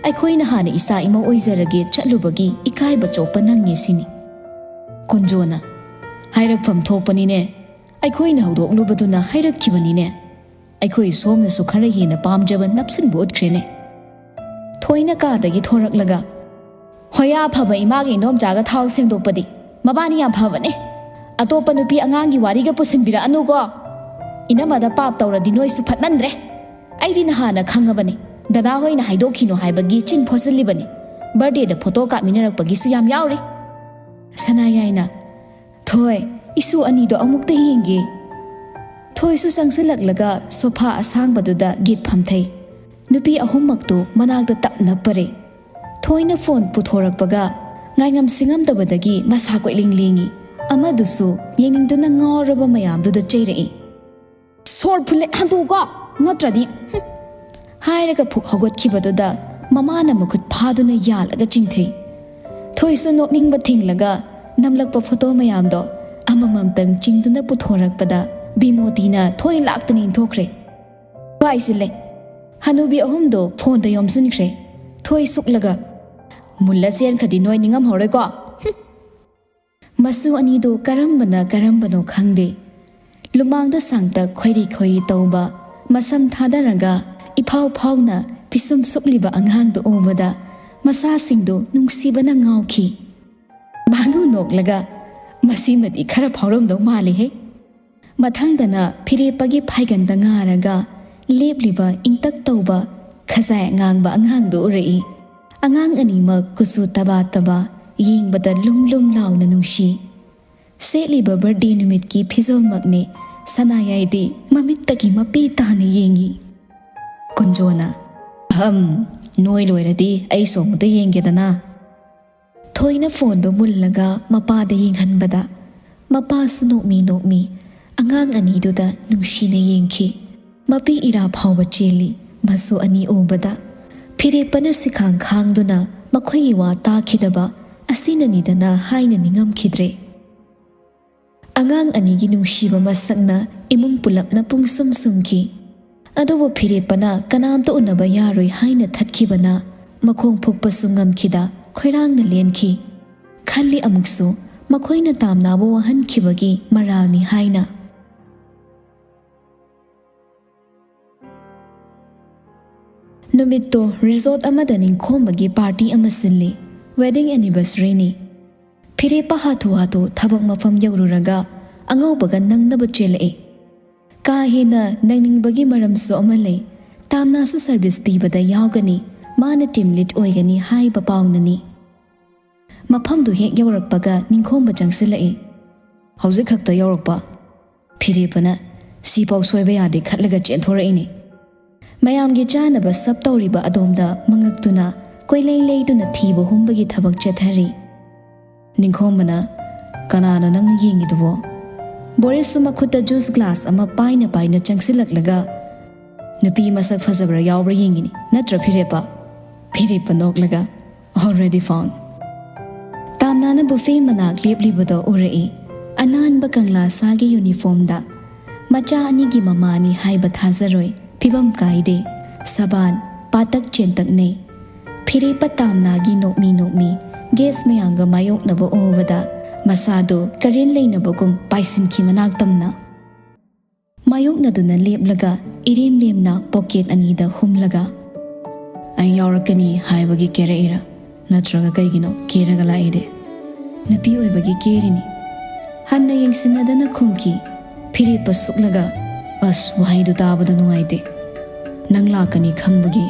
ꯑꯩꯈꯣꯏꯅ ꯍꯥꯟꯅ ꯏꯆꯥ ꯏꯃꯧ ꯑꯣꯏꯖꯔꯒꯦ ꯆꯠꯂꯨꯕꯒꯤ ꯏꯀꯥꯏꯕ ꯆꯣꯛꯄ ꯅꯪꯉꯦ ꯁꯤꯅꯤ"꯫ ꯀꯨꯟꯖꯣꯅ, "ꯍꯥꯏꯔꯛꯐꯝ ꯊꯣꯛꯄꯅꯤꯅꯦ, ꯑꯩꯈꯣꯏꯅ ꯍꯧꯗꯣꯛꯂꯨꯕꯗꯨꯅ ꯍꯥꯏꯔꯛꯈꯤꯕꯅꯤꯅꯦ꯫ ꯑꯩꯈꯣꯏ ꯁꯣꯝꯅꯁꯨ ꯈꯔ ꯍꯦꯟꯅ ꯄꯥꯝꯖꯕ ꯅꯞꯁꯤꯟꯕ ꯎꯠꯈ꯭ꯔꯦꯅꯦ"꯫ ꯊꯣꯏꯅ ꯀꯥꯗꯒꯤ ꯊꯣꯔꯛꯂꯒ, "ꯍꯣꯌꯥ ꯐꯕ ꯏꯃꯥꯒ ꯏꯟꯗꯣꯝꯆꯥꯒ ꯊꯥꯎ ꯁꯦꯡꯗꯣꯛꯄꯗꯤ ꯃꯕꯥꯅꯤ ꯌꯥꯝ ꯐꯕꯅꯦ꯫ ꯑꯇꯣꯞꯄ ꯅꯨꯄꯤ ꯑꯉꯥꯡꯒꯤ ꯋꯥꯔꯤꯒ ꯄꯨꯁꯤꯟꯕꯤꯔꯛꯑꯅꯨꯀꯣ꯫ ꯏꯅꯝꯃꯗ ꯄꯥꯞ ꯇꯧꯔꯗꯤ ꯅꯣꯏꯁꯨ ꯐꯠꯃꯟꯗ꯭ꯔꯦ꯫ ꯑꯩꯗꯤ ꯅꯍꯥꯟꯅ ꯈꯪꯉꯕꯅꯤ, ꯗꯗꯥ ꯍꯣꯏꯅ ꯍꯥꯏꯗꯣꯛꯈꯤꯅꯨ ꯍꯥꯏꯕꯒꯤ ꯆꯤꯟ ꯐꯣꯠꯆꯤꯜꯂꯤꯕꯅꯤ꯫ ꯕꯥꯔꯗꯦꯗ ꯐꯣꯇꯣ ꯀꯥꯞꯃꯤꯟꯅꯔꯛꯄꯒꯤꯁꯨ ꯌꯥꯝ ꯌꯥꯎꯔꯤ꯫ ꯁꯅꯥꯌꯥꯏꯅ, "ꯊꯣꯏ, ꯏꯁꯨ ꯑꯅꯤꯗꯣ ꯑꯃꯨꯛꯇ ꯌꯦꯡꯒꯦ"꯫ ꯊꯣꯏꯁꯨ ꯆꯪꯁꯤꯜꯂꯛꯂꯒ ꯁꯣꯐꯥ ꯑꯁꯥꯡꯕꯗꯨꯗ ꯒꯤꯠ ꯐꯝꯊꯩ꯫ ꯅꯨꯄꯤ ꯑꯍꯨꯝꯃꯛꯇꯨ ꯃꯅꯥꯛꯇ ꯇꯞ ꯅꯞꯄꯔꯦ꯫ ꯊꯣꯏꯅ ꯐꯣꯟ ꯄꯨꯊꯣꯔꯛꯄꯒ ꯉꯥꯏꯉꯝ ꯁꯤꯉꯝꯗꯕꯗꯒꯤ ꯃꯁꯥ ꯀꯣꯏꯂꯦꯡ ꯂꯦꯡꯉꯤ꯫ ꯑꯃꯗꯨꯁꯨ ꯌꯦꯡꯅꯤꯡꯗꯨꯅ ꯉꯥꯎꯔꯕ ꯃꯌꯥꯝꯗꯨꯗ ꯆꯩꯔꯛꯏ꯫ "ꯁꯣꯔ ꯐꯨꯜꯂꯦ, ꯍꯟꯗꯣꯛꯎꯀꯣ, ꯅꯠꯇ꯭ꯔꯗꯤ ꯍꯨꯝ!" ꯍꯥꯏꯔꯒ ꯐꯨꯛ ꯍꯧꯒꯠꯈꯤꯕꯗꯨꯗ ꯃꯃꯥꯅ ꯃꯈꯨꯠ ꯐꯥꯗꯨꯅ ꯌꯥꯜꯂꯒ ꯆꯤꯡꯊꯩ꯫ ꯊꯣꯏꯁꯨ ꯅꯣꯛꯅꯤꯡꯕ ꯊꯤꯡꯂꯒ ꯅꯝꯂꯛꯄ ꯐꯣꯇꯣ ꯃꯌꯥꯝꯗꯣ ꯑꯃꯃꯝꯇꯪ ꯆꯤꯡꯗꯨꯅ ꯄꯨꯊꯣꯔꯛꯄꯗ ꯕꯤꯃꯣꯇꯤꯅ ꯊꯣꯏ ꯂꯥꯛꯇꯅ ꯏꯟꯊꯣꯛꯈ꯭ꯔꯦ꯫ ꯋꯥꯏꯁꯤꯜꯂꯦ꯫ ꯍꯅꯨꯕꯤ ꯑꯍꯨꯝꯗꯣ ꯐꯣꯟꯗ ꯌꯣꯝꯁꯤꯟꯈ꯭ꯔꯦ꯫ ꯊꯣꯏ ꯁꯨꯛꯂꯒ, "ꯃꯨꯜꯂ ꯆꯦꯟꯈ꯭ꯔꯗꯤ ꯅꯣꯏ ꯅꯤꯡꯉꯝꯍꯧꯔꯣꯏꯀꯣ꯫ ꯍꯨꯝ!" ꯃꯁꯨ ꯑꯅꯤꯗꯨ ꯀꯔꯝꯕꯅ ꯀꯔꯝꯕꯅꯣ ꯈꯪꯗꯦ꯫ ꯂꯨꯃꯥꯡꯗ ꯁꯥꯡꯇꯛ ꯈꯣꯏꯔꯤ ꯈꯣꯏꯔꯤ ꯇꯧꯕ, ꯃꯁꯝ ꯊꯥꯗꯔꯒ ꯏꯐꯥꯎ ꯐꯥꯎꯅ ꯄꯤꯁꯨꯝ ꯁꯨꯛꯂꯤꯕ ꯑꯉꯥꯡꯗꯨ ꯎꯕꯗ ꯃꯁꯥꯁꯤꯡꯗꯨ ꯅꯨꯡꯁꯤꯕꯅ ꯉꯥꯎꯈꯤ꯫ ꯚꯥꯅꯨ ꯅꯣꯛꯂꯒ, "ꯃꯁꯤꯃꯗꯤ ꯈꯔ ꯐꯥꯎꯔꯝꯗꯧ ꯃꯥꯜꯂꯤꯍꯦ"꯫ ꯃꯊꯪꯗꯅ ꯐꯤꯔꯦꯞꯄꯒꯤ ꯐꯥꯏꯒꯟꯗ ꯉꯥꯔꯒ ꯂꯦꯞꯂꯤꯕ ꯏꯪꯇꯛ ꯇꯧꯕ ꯈꯖꯥꯏ ꯑꯉꯥꯡꯕ ꯑꯉꯥꯡꯗꯨ ꯎꯔꯛꯏ꯫ ꯑꯉꯥꯡ ꯑꯅꯤꯃꯛ ꯀꯨꯆꯨ ꯇꯕꯥ ꯇꯕꯥ, ꯌꯦꯡꯕꯗ ꯂꯨꯝ ꯂꯨꯝ ꯂꯥꯎꯅ ꯅꯨꯡꯁꯤ꯫ ꯁꯦꯠꯂꯤꯕ ꯕꯥꯔꯗꯦ ꯅꯨꯃꯤꯠꯀꯤ ꯐꯤꯖꯣꯜꯃꯛꯅꯤ꯫ ꯁꯅꯥꯌꯥꯏꯗꯤ ꯃꯃꯤꯠꯇꯒꯤ ꯃꯄꯤ ꯇꯥꯅ ꯌꯦꯡꯉꯤ꯫ ꯀꯨꯟꯖꯣꯅ, "ꯑꯍꯝ, ꯅꯣꯏ ꯂꯣꯏꯔꯗꯤ ꯑꯩꯁꯨ ꯑꯃꯨꯛꯇ ꯌꯦꯡꯒꯦꯗꯅ"꯫ ꯊꯣꯏꯅ ꯐꯣꯟꯗꯨ ꯃꯨꯜꯂꯒ ꯃꯄꯥꯗ ꯌꯦꯡꯍꯟꯕꯗ, ꯃꯄꯥꯁꯨ ꯅꯣꯛꯃꯤ ꯅꯣꯛꯃꯤ ꯑꯉꯥꯡ ꯑꯅꯤꯗꯨꯗ ꯅꯨꯡꯁꯤꯅ ꯌꯦꯡꯈꯤ꯫ ꯃꯄꯤ ꯏꯔꯥ ꯐꯥꯎꯕ ꯆꯦꯜꯂꯤ꯫ ꯃꯁꯨ ꯑꯅꯤ ꯎꯕꯗ ꯐꯤꯔꯦꯞꯄꯅ ꯁꯤꯈꯥꯡ ꯈꯥꯡꯗꯨꯅ ꯃꯈꯣꯏꯒꯤ ꯋꯥ ꯇꯥꯈꯤꯗꯕ ꯑꯁꯤꯅꯅꯤꯗꯅ ꯍꯥꯏꯅ ꯅꯤꯡꯉꯝꯈꯤꯗ꯭ꯔꯦ꯫ ꯑꯉꯥꯡ ꯑꯅꯤꯒꯤ ꯅꯨꯡꯁꯤꯕ ꯃꯁꯛꯅ ꯏꯃꯨꯡ ꯄꯨꯂꯞꯅ ꯄꯨꯡꯁꯨꯝ ꯁꯨꯝꯈꯤ꯫ ꯑꯗꯨꯕꯨ ꯐꯤꯔꯦꯞꯄꯅ ꯀꯅꯥꯝꯇ ꯎꯅꯕ ꯌꯥꯔꯣꯏ ꯍꯥꯏꯅ ꯊꯠꯈꯤꯕꯅ ꯃꯈꯣꯡ ꯐꯨꯛꯄꯁꯨ ꯉꯝꯈꯤꯗ ꯈꯣꯏꯔꯥꯡꯅ ꯂꯦꯟꯈꯤ꯫ ꯈꯜꯂꯤ ꯑꯃꯨꯛꯁꯨ, ꯃꯈꯣꯏꯅ ꯇꯥꯝꯅꯥꯕꯨ ꯋꯥꯍꯟꯈꯤꯕꯒꯤ ꯃꯔꯥꯜꯅꯤ ꯍꯥꯏꯅ꯫ ꯅꯨꯃꯤꯠꯇꯣ ꯔꯤꯖꯣꯔꯠ ꯑꯃꯗ ꯅꯤꯡꯈꯣꯝꯕꯒꯤ ꯄꯥꯔꯇꯤ ꯑꯃ ꯁꯤꯜꯂꯤ꯫ ꯋꯦꯗꯤꯡ ꯑꯦꯅꯤꯚꯔꯁꯔꯤꯅꯤ꯫ ꯐꯤꯔꯦꯞꯄ ꯍꯥꯊꯨ ꯍꯥꯊꯨ ꯊꯕꯛ ꯃꯐꯝ ꯌꯧꯔꯨꯔꯒ ꯑꯉꯧꯕꯒ ꯅꯪꯅꯕ ꯆꯦꯜꯂꯛꯏ꯫ ꯀꯥ ꯍꯦꯟꯅ ꯅꯪꯅꯤꯡꯕꯒꯤ ꯃꯔꯝꯁꯨ ꯑꯃ ꯂꯩ꯫ ꯇꯥꯝꯅꯥꯁꯨ ꯁꯔꯚꯤꯁ ꯄꯤꯕꯗ ꯌꯥꯎꯒꯅꯤ, ꯃꯥꯅ ꯇꯤꯝ ꯂꯤꯗ ꯑꯣꯏꯒꯅꯤ ꯍꯥꯏꯕ ꯄꯥꯎꯅꯅꯤ꯫ ꯃꯐꯝꯗꯨ ꯍꯦꯛ ꯌꯧꯔꯛꯄꯒ ꯅꯤꯡꯈꯣꯝꯕ ꯆꯪꯁꯤꯜꯂꯛꯏ꯫ "ꯍꯧꯖꯤꯛ ꯈꯛꯇ ꯌꯧꯔꯛꯄ?" ꯐꯤꯔꯦꯞꯄꯅ ꯁꯤꯐꯥꯎ ꯁꯣꯏꯕ ꯌꯥꯗꯦ ꯈꯠꯂꯒ ꯆꯦꯟꯊꯣꯔꯛꯏꯅꯤ꯫ ꯃꯌꯥꯝꯒꯤ ꯆꯥꯅꯕ ꯁꯞ ꯇꯧꯔꯤꯕ ꯑꯗꯣꯝꯗ ꯃꯉꯛꯇꯨꯅ ꯀꯣꯏꯂꯩ ꯂꯩꯗꯨꯅ ꯊꯤꯕ ꯍꯨꯝꯕꯒꯤ ꯊꯕꯛ ꯆꯠꯊꯔꯤ꯫ ꯅꯤꯡꯈꯣꯝꯕꯅ, "ꯀꯅꯥꯅꯣ ꯅꯪꯅ ꯌꯦꯡꯉꯤꯗꯨꯕꯣ?" ꯕꯣꯔꯤꯁꯁꯨ ꯃꯈꯨꯠꯇ ꯖꯨꯁ ꯒ꯭ꯂꯥꯁ ꯑꯃ ꯄꯥꯏꯅ ꯄꯥꯏꯅ ꯆꯪꯁꯤꯜꯂꯛꯂꯒ, "ꯅꯨꯄꯤ ꯃꯁꯛ ꯐꯖꯕ꯭ꯔꯥ ꯌꯥꯎꯕ꯭ꯔꯥ ꯌꯦꯡꯉꯤꯅꯤ, ꯅꯠꯇ꯭ꯔ ꯐꯤꯔꯦꯞꯄ?" ꯐꯤꯔꯦꯞꯄ ꯅꯣꯛꯂꯒ, "Already found." ꯇꯥꯝꯅꯥꯅ ꯕꯨꯐꯦ ꯃꯅꯥꯛ ꯂꯦꯞꯂꯤꯕꯗꯣ ꯎꯔꯛꯏ꯫ ꯑꯅꯥꯟꯕ ꯀꯪꯂꯥ ꯁꯥꯒꯤ ꯌꯨꯅꯤꯐꯣꯔꯝꯗ ꯃꯆꯥ ꯑꯅꯤꯒꯤ ꯃꯃꯥꯅꯤ ꯍꯥꯏꯕ ꯊꯥꯖꯔꯣꯏ꯫ ꯐꯤꯕꯝ ꯀꯥꯏꯗꯦ꯫ ꯁꯕꯥꯟ, ꯄꯥꯇꯛ ꯆꯦꯟꯇꯛꯅꯩ꯫ ꯐꯤꯔꯦꯞꯄ ꯇꯥꯝꯅꯥꯒꯤ ꯅꯣꯛꯃꯤ ꯅꯣꯛꯃꯤ ꯒꯦꯁ ꯃꯌꯥꯝꯒ ꯃꯥꯌꯣꯛꯅꯕ ꯎꯕꯗ ꯃꯁꯥꯗꯨ ꯀꯔꯦꯟ ꯂꯩꯅꯕꯒꯨꯝ ꯄꯥꯏꯁꯤꯟꯈꯤ ꯃꯅꯥꯛ ꯇꯝꯅ꯫ ꯃꯥꯌꯣꯛꯅꯗꯨꯅ ꯂꯦꯞꯂꯒ ꯏꯔꯦꯝ ꯂꯦꯝꯅ ꯄꯣꯀꯦꯠ ꯑꯅꯤꯗ ꯍꯨꯝꯂꯒ, "ꯑꯩ ꯌꯥꯎꯔꯛꯀꯅꯤ ꯍꯥꯏꯕꯒꯤ ꯀꯦꯔꯛꯏꯔꯥ? ꯅꯠꯇ꯭ꯔꯒ ꯀꯩꯒꯤꯅꯣ ꯀꯦꯔꯒ ꯂꯥꯛꯏꯗꯤ?" "ꯅꯨꯄꯤ ꯑꯣꯏꯕꯒꯤ ꯀꯦꯔꯤꯅꯤ꯫" ꯍꯟꯅ ꯌꯦꯡꯁꯤꯟꯅꯗꯅ ꯈꯨꯝꯈꯤ꯫ ꯐꯤꯔꯦꯞꯄ ꯁꯨꯛꯂꯒ, "ꯑꯁ, ꯋꯥꯍꯩꯗꯨ ꯇꯥꯕꯗ ꯅꯨꯡꯉꯥꯏꯇꯦ꯫ ꯅꯪ ꯂꯥꯛꯀꯅꯤ ꯈꯪꯕꯒꯤ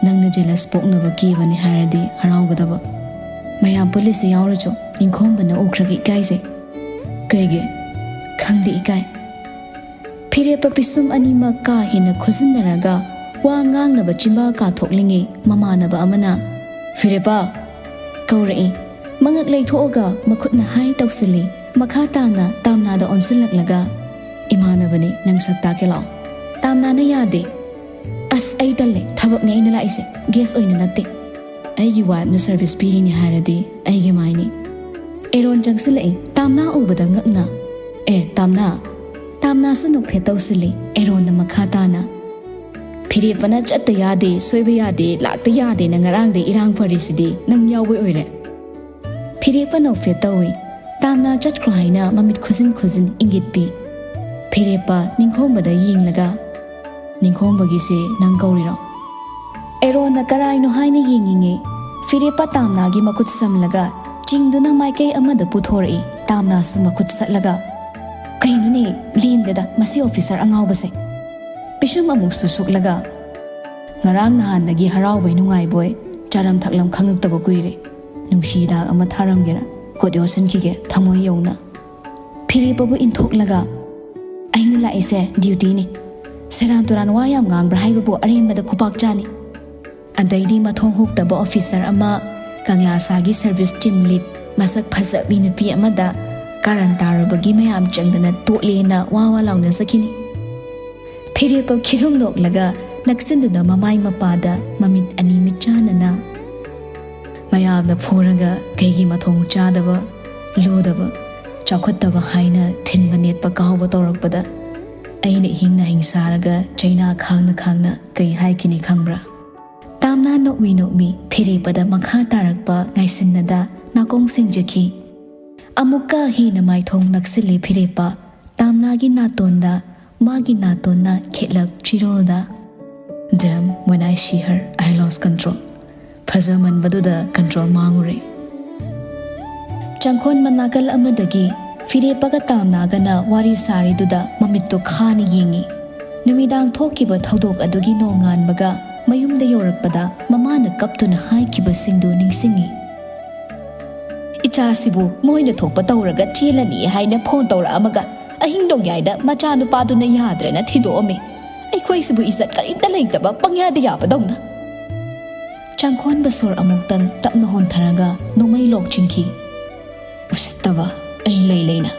ꯅꯪꯅ ꯖꯦꯂꯁ ꯄꯣꯛꯅꯕ ꯀꯦꯕꯅꯤ ꯍꯥꯏꯔꯗꯤ ꯍꯔꯥꯎꯒꯗꯕ꯫ ꯃꯌꯥꯝ ꯄꯨꯜꯂꯤꯁꯦ ꯌꯥꯎꯔꯁꯨ ꯅꯤꯡꯈꯣꯝꯕꯅ ꯎꯈ꯭ꯔꯒ ꯏꯀꯥꯏꯖꯩ꯫" "ꯀꯩꯒꯤ?" "ꯈꯪꯗꯦ, ꯏꯀꯥꯏ꯫" ꯐꯤꯔꯦꯞꯄ ꯄꯤꯁꯨꯝ ꯑꯅꯤꯃꯛ ꯀꯥ ꯍꯦꯟꯅ ꯈꯨꯖꯤꯟꯅꯔꯒ ꯋꯥ ꯉꯥꯡꯅꯕ ꯆꯤꯝꯕꯥꯜ ꯀꯥꯊꯣꯛꯂꯤꯉꯩ ꯃꯃꯥꯟꯅꯕ ꯑꯃꯅ, "ꯐꯤꯔꯦꯞꯄ!" ꯀꯧꯔꯛꯏ꯫ ꯃꯉꯛ ꯂꯩꯊꯣꯛꯑꯒ ꯃꯈꯨꯠꯅ ꯍꯥꯏ ꯇꯧꯁꯤꯜꯂꯤ꯫ ꯃꯈꯥ ꯇꯥꯅ ꯇꯥꯝꯅꯥꯗ ꯑꯣꯟꯁꯤꯜꯂꯛꯂꯒ, "ꯏꯃꯥꯟꯅꯕꯅꯤ, ꯅꯪ ꯁꯛ ꯇꯥꯛꯀꯦ ꯂꯥꯛꯑꯣ꯫" ꯇꯥꯝꯅꯥꯅ ꯌꯥꯗꯦ꯫ "ꯑꯁ, ꯑꯩ ꯇꯜꯂꯦ, ꯊꯕꯛꯅꯦ ꯑꯩꯅ ꯂꯥꯛꯏꯁꯦ, ꯒꯦꯁ ꯑꯣꯏꯅ ꯅꯠꯇꯦ꯫" "ꯑꯩꯒꯤ ꯋꯥꯏꯐꯅ ꯁꯔꯚꯤꯁ ꯄꯤꯔꯤꯅꯤ ꯍꯥꯏꯔꯗꯤ ꯑꯩꯒꯤ ꯃꯥꯏꯅꯤ꯫" ꯑꯦꯔꯣꯟ ꯆꯪꯁꯤꯜꯂꯛꯏ꯫ ꯇꯥꯝꯅꯥ ꯎꯕꯗ ꯉꯛꯅ, "ꯑꯦ, ꯇꯥꯝꯅꯥ!" ꯇꯥꯝꯅꯥꯁꯨ ꯅꯣꯛꯐꯦꯠ ꯇꯧꯁꯤꯜꯂꯤ꯫ ꯑꯦꯔꯣꯟꯅ ꯃꯈꯥ ꯇꯥꯅ, "ꯐꯤꯔꯦꯞꯄꯅ ꯆꯠꯇ ꯌꯥꯗꯦ, ꯁꯣꯏꯕ ꯌꯥꯗꯦ, ꯂꯥꯛꯇ ꯌꯥꯗꯦꯅ ꯉꯔꯥꯡꯗꯩ ꯏꯔꯥꯡ ꯐꯔꯤꯁꯤꯗꯤ ꯅꯪ ꯌꯥꯎꯕꯩ ꯑꯣꯏꯔꯦ꯫" ꯐꯤꯔꯦꯞꯄ ꯅꯣꯛꯐꯦꯠ ꯇꯧꯏ꯫ ꯇꯥꯝꯅꯥ ꯆꯠꯈ꯭ꯔꯣ ꯍꯥꯏꯅ ꯃꯃꯤꯠ ꯈꯨꯖꯤꯟ ꯈꯨꯖꯤꯟ ꯏꯪꯒꯤꯠ ꯄꯤ꯫ ꯐꯤꯔꯦꯞꯄ ꯅꯤꯡꯈꯣꯝꯕꯗ ꯌꯦꯡꯂꯒ, "ꯅꯤꯡꯈꯣꯝꯕꯒꯤꯁꯦ ꯅꯪ ꯀꯧꯔꯤꯔꯣ?" ꯑꯦꯔꯣꯟꯅ ꯀꯔꯥꯏꯅꯣ ꯍꯥꯏꯅ ꯌꯦꯡꯉꯤꯉꯩ ꯐꯤꯔꯦꯞꯄ ꯇꯥꯝꯅꯥꯒꯤ ꯃꯈꯨꯠ ꯁꯝꯂꯒ ꯆꯤꯡꯗꯨꯅ ꯃꯥꯏꯀꯩ ꯑꯃꯗ ꯄꯨꯊꯣꯔꯛꯏ꯫ ꯇꯥꯝꯅꯥꯁꯨ ꯃꯈꯨꯠ ꯁꯠꯂꯒ, "ꯀꯩꯅꯣꯅꯦ, ꯂꯦꯝꯗꯦꯗ ꯃꯁꯤ ꯑꯣꯐꯤꯁꯔ ꯑꯉꯥꯎꯕꯁꯦ!" ꯄꯤꯁꯨꯝ ꯑꯃꯨꯛꯁꯨ ꯁꯨꯛꯂꯒ, "ꯉꯔꯥꯡ ꯅꯍꯥꯟꯗꯒꯤ ꯍꯔꯥꯎꯕꯩ ꯅꯨꯡꯉꯥꯏꯕꯣꯏ, ꯆꯥꯔꯝ ꯊꯛꯂꯝ ꯈꯪꯉꯛꯇꯕ ꯀꯨꯏꯔꯦ꯫ ꯅꯨꯡꯁꯤ ꯍꯤꯗꯥꯛ ꯑꯃ ꯊꯥꯔꯝꯒꯦꯔꯥ? ꯈꯨꯠ ꯌꯣꯠꯁꯤꯟꯈꯤꯒꯦ ꯊꯃꯣꯏ ꯌꯧꯅ꯫" ꯐꯤꯔꯦꯞꯄꯕꯨ ꯏꯟꯊꯣꯛꯂꯒ, "ꯑꯩꯅ ꯂꯥꯛꯏꯁꯦ ꯗ꯭ꯌꯨꯇꯤꯅꯤ꯫ ꯁꯦꯔꯥꯟ ꯇꯨꯔꯥꯟ ꯋꯥ ꯌꯥꯝ ꯉꯥꯡꯕ꯭ꯔꯥ ꯍꯥꯏꯕꯕꯨ ꯑꯔꯦꯝꯕꯗ ꯈꯨꯄꯥꯛ ꯆꯥꯅꯤ꯫" ꯑꯗꯩꯗꯤ ꯃꯊꯣꯡ ꯍꯣꯛꯇꯕ ꯑꯣꯐꯤꯁꯔ ꯑꯃ, ꯀꯪꯂꯥꯁꯥꯒꯤ ꯁꯔꯚꯤꯁ ꯇꯤꯝ ꯂꯤꯗ, ꯃꯁꯛ ꯐꯖꯕꯤ ꯅꯨꯄꯤ ꯑꯃꯗ ꯀꯥꯔꯟ ꯇꯥꯔꯨꯕꯒꯤ ꯃꯌꯥꯝ ꯆꯪꯗꯅ ꯇꯣꯠꯂꯦꯅ ꯋꯥ ꯋꯥ ꯂꯥꯎꯅꯖꯈꯤꯅꯤ꯫ ꯐꯤꯔꯦꯞꯄ ꯈꯤꯔꯨꯝ ꯅꯣꯛꯂꯒ ꯅꯛꯁꯤꯟꯗꯨꯅ ꯃꯃꯥꯏ ꯃꯄꯥꯗ ꯃꯃꯤꯠ ꯑꯅꯤ ꯃꯤꯠꯆꯥꯟꯅꯅ, "ꯃꯌꯥꯝꯅ ꯐꯨꯔꯒ ꯀꯩꯒꯤ ꯃꯊꯣꯡ ꯆꯥꯗꯕ, ꯂꯨꯗꯕ, ꯆꯥꯎꯈꯠꯇꯕ ꯍꯥꯏꯅ ꯊꯤꯟꯕ ꯅꯦꯠꯄ ꯀꯥꯎꯕ ꯇꯧꯔꯛꯄꯗ ꯑꯩꯅ ꯏꯍꯤꯡ ꯅꯥꯍꯤꯡ ꯁꯥꯔꯒ ꯆꯩꯅꯥ ꯈꯥꯡꯅ ꯈꯥꯡꯅ ꯀꯩ ꯍꯥꯏꯈꯤꯅꯤ ꯈꯪꯕ꯭ꯔꯥ?" ꯇꯥꯝꯅꯥ ꯅꯣꯛꯃꯤ ꯅꯣꯛꯃꯤ ꯐꯤꯔꯦꯞꯄꯗ ꯃꯈꯥ ꯇꯥꯔꯛꯄ ꯉꯥꯏꯁꯤꯟꯅꯗ ꯅꯥꯀꯣꯡ ꯁꯤꯡꯖꯈꯤ꯫ ꯑꯃꯨꯛꯀ ꯍꯦꯟꯅ ꯃꯥꯏꯊꯣꯡ ꯅꯛꯁꯤꯜꯂꯦ ꯐꯤꯔꯦꯞꯄ꯫ ꯇꯥꯝꯅꯥꯒꯤ ꯅꯥꯇꯣꯟꯗ, ꯃꯥꯒꯤ ꯅꯥꯇꯣꯟꯅ ꯈꯦꯠꯂꯞ ꯆꯤꯔꯣꯜꯗ꯫ Damn, when I see her, I lost control. ꯐꯖꯃꯟꯕꯗꯨꯗ ꯀꯟꯇ꯭ꯔꯣꯜ ꯃꯥꯡꯉꯨꯔꯦ꯫ ꯆꯪꯈꯣꯟ ꯃꯅꯥꯀꯜ ꯑꯃꯗꯒꯤ ꯐꯤꯔꯦꯞꯄꯒ ꯇꯥꯝꯅꯥꯒꯅ ꯋꯥꯔꯤ ꯁꯥꯔꯤꯗꯨꯗ ꯃꯃꯤꯠꯇꯨ ꯈꯥꯅ ꯌꯦꯡꯉꯤ꯫ ꯅꯨꯃꯤꯗꯥꯡ ꯊꯣꯛꯈꯤꯕ ꯊꯧꯗꯣꯛ ꯑꯗꯨꯒꯤ ꯅꯣꯡꯉꯥꯟꯕꯒ ꯃꯌꯨꯝꯗ ꯌꯧꯔꯛꯄꯗ ꯃꯃꯥꯅ ꯀꯞꯇꯨꯅ ꯍꯥꯏꯈꯤꯕꯁꯤꯡꯗꯨ ꯅꯤꯡꯁꯤꯡꯉꯤ꯫ "ꯏꯆꯥꯁꯤꯕꯨ ꯃꯣꯏꯅ ꯊꯣꯛꯄ ꯇꯧꯔꯒ ꯆꯦꯜꯂꯅꯤ ꯍꯥꯏꯅ ꯐꯣꯟ ꯇꯧꯔꯛꯑꯃꯒ ꯑꯍꯤꯡ ꯅꯣꯡꯌꯥꯏꯗ ꯃꯆꯥꯅꯨꯄꯥꯗꯨꯅ ꯌꯥꯗ꯭ꯔꯦꯅ ꯊꯤꯗꯣꯛꯑꯝꯃꯤ꯫ ꯑꯩꯈꯣꯏꯁꯤꯕꯨ ꯏꯖꯠ ꯀꯔꯤꯝꯇ ꯂꯩꯇꯕ ꯄꯪꯌꯥꯗ ꯌꯥꯕꯗꯧꯅ꯫" ꯆꯪꯈꯣꯟꯕ ꯁꯣꯔ ꯑꯃꯨꯛꯇꯪ ꯇꯞꯅ ꯍꯣꯟꯊꯔꯒ ꯅꯣꯡꯃꯩ ꯂꯣꯛ ꯆꯤꯡꯈꯤ꯫ "ꯎꯁꯤꯠꯇꯕ, ꯑꯩ ꯂꯩ ꯂꯩꯅ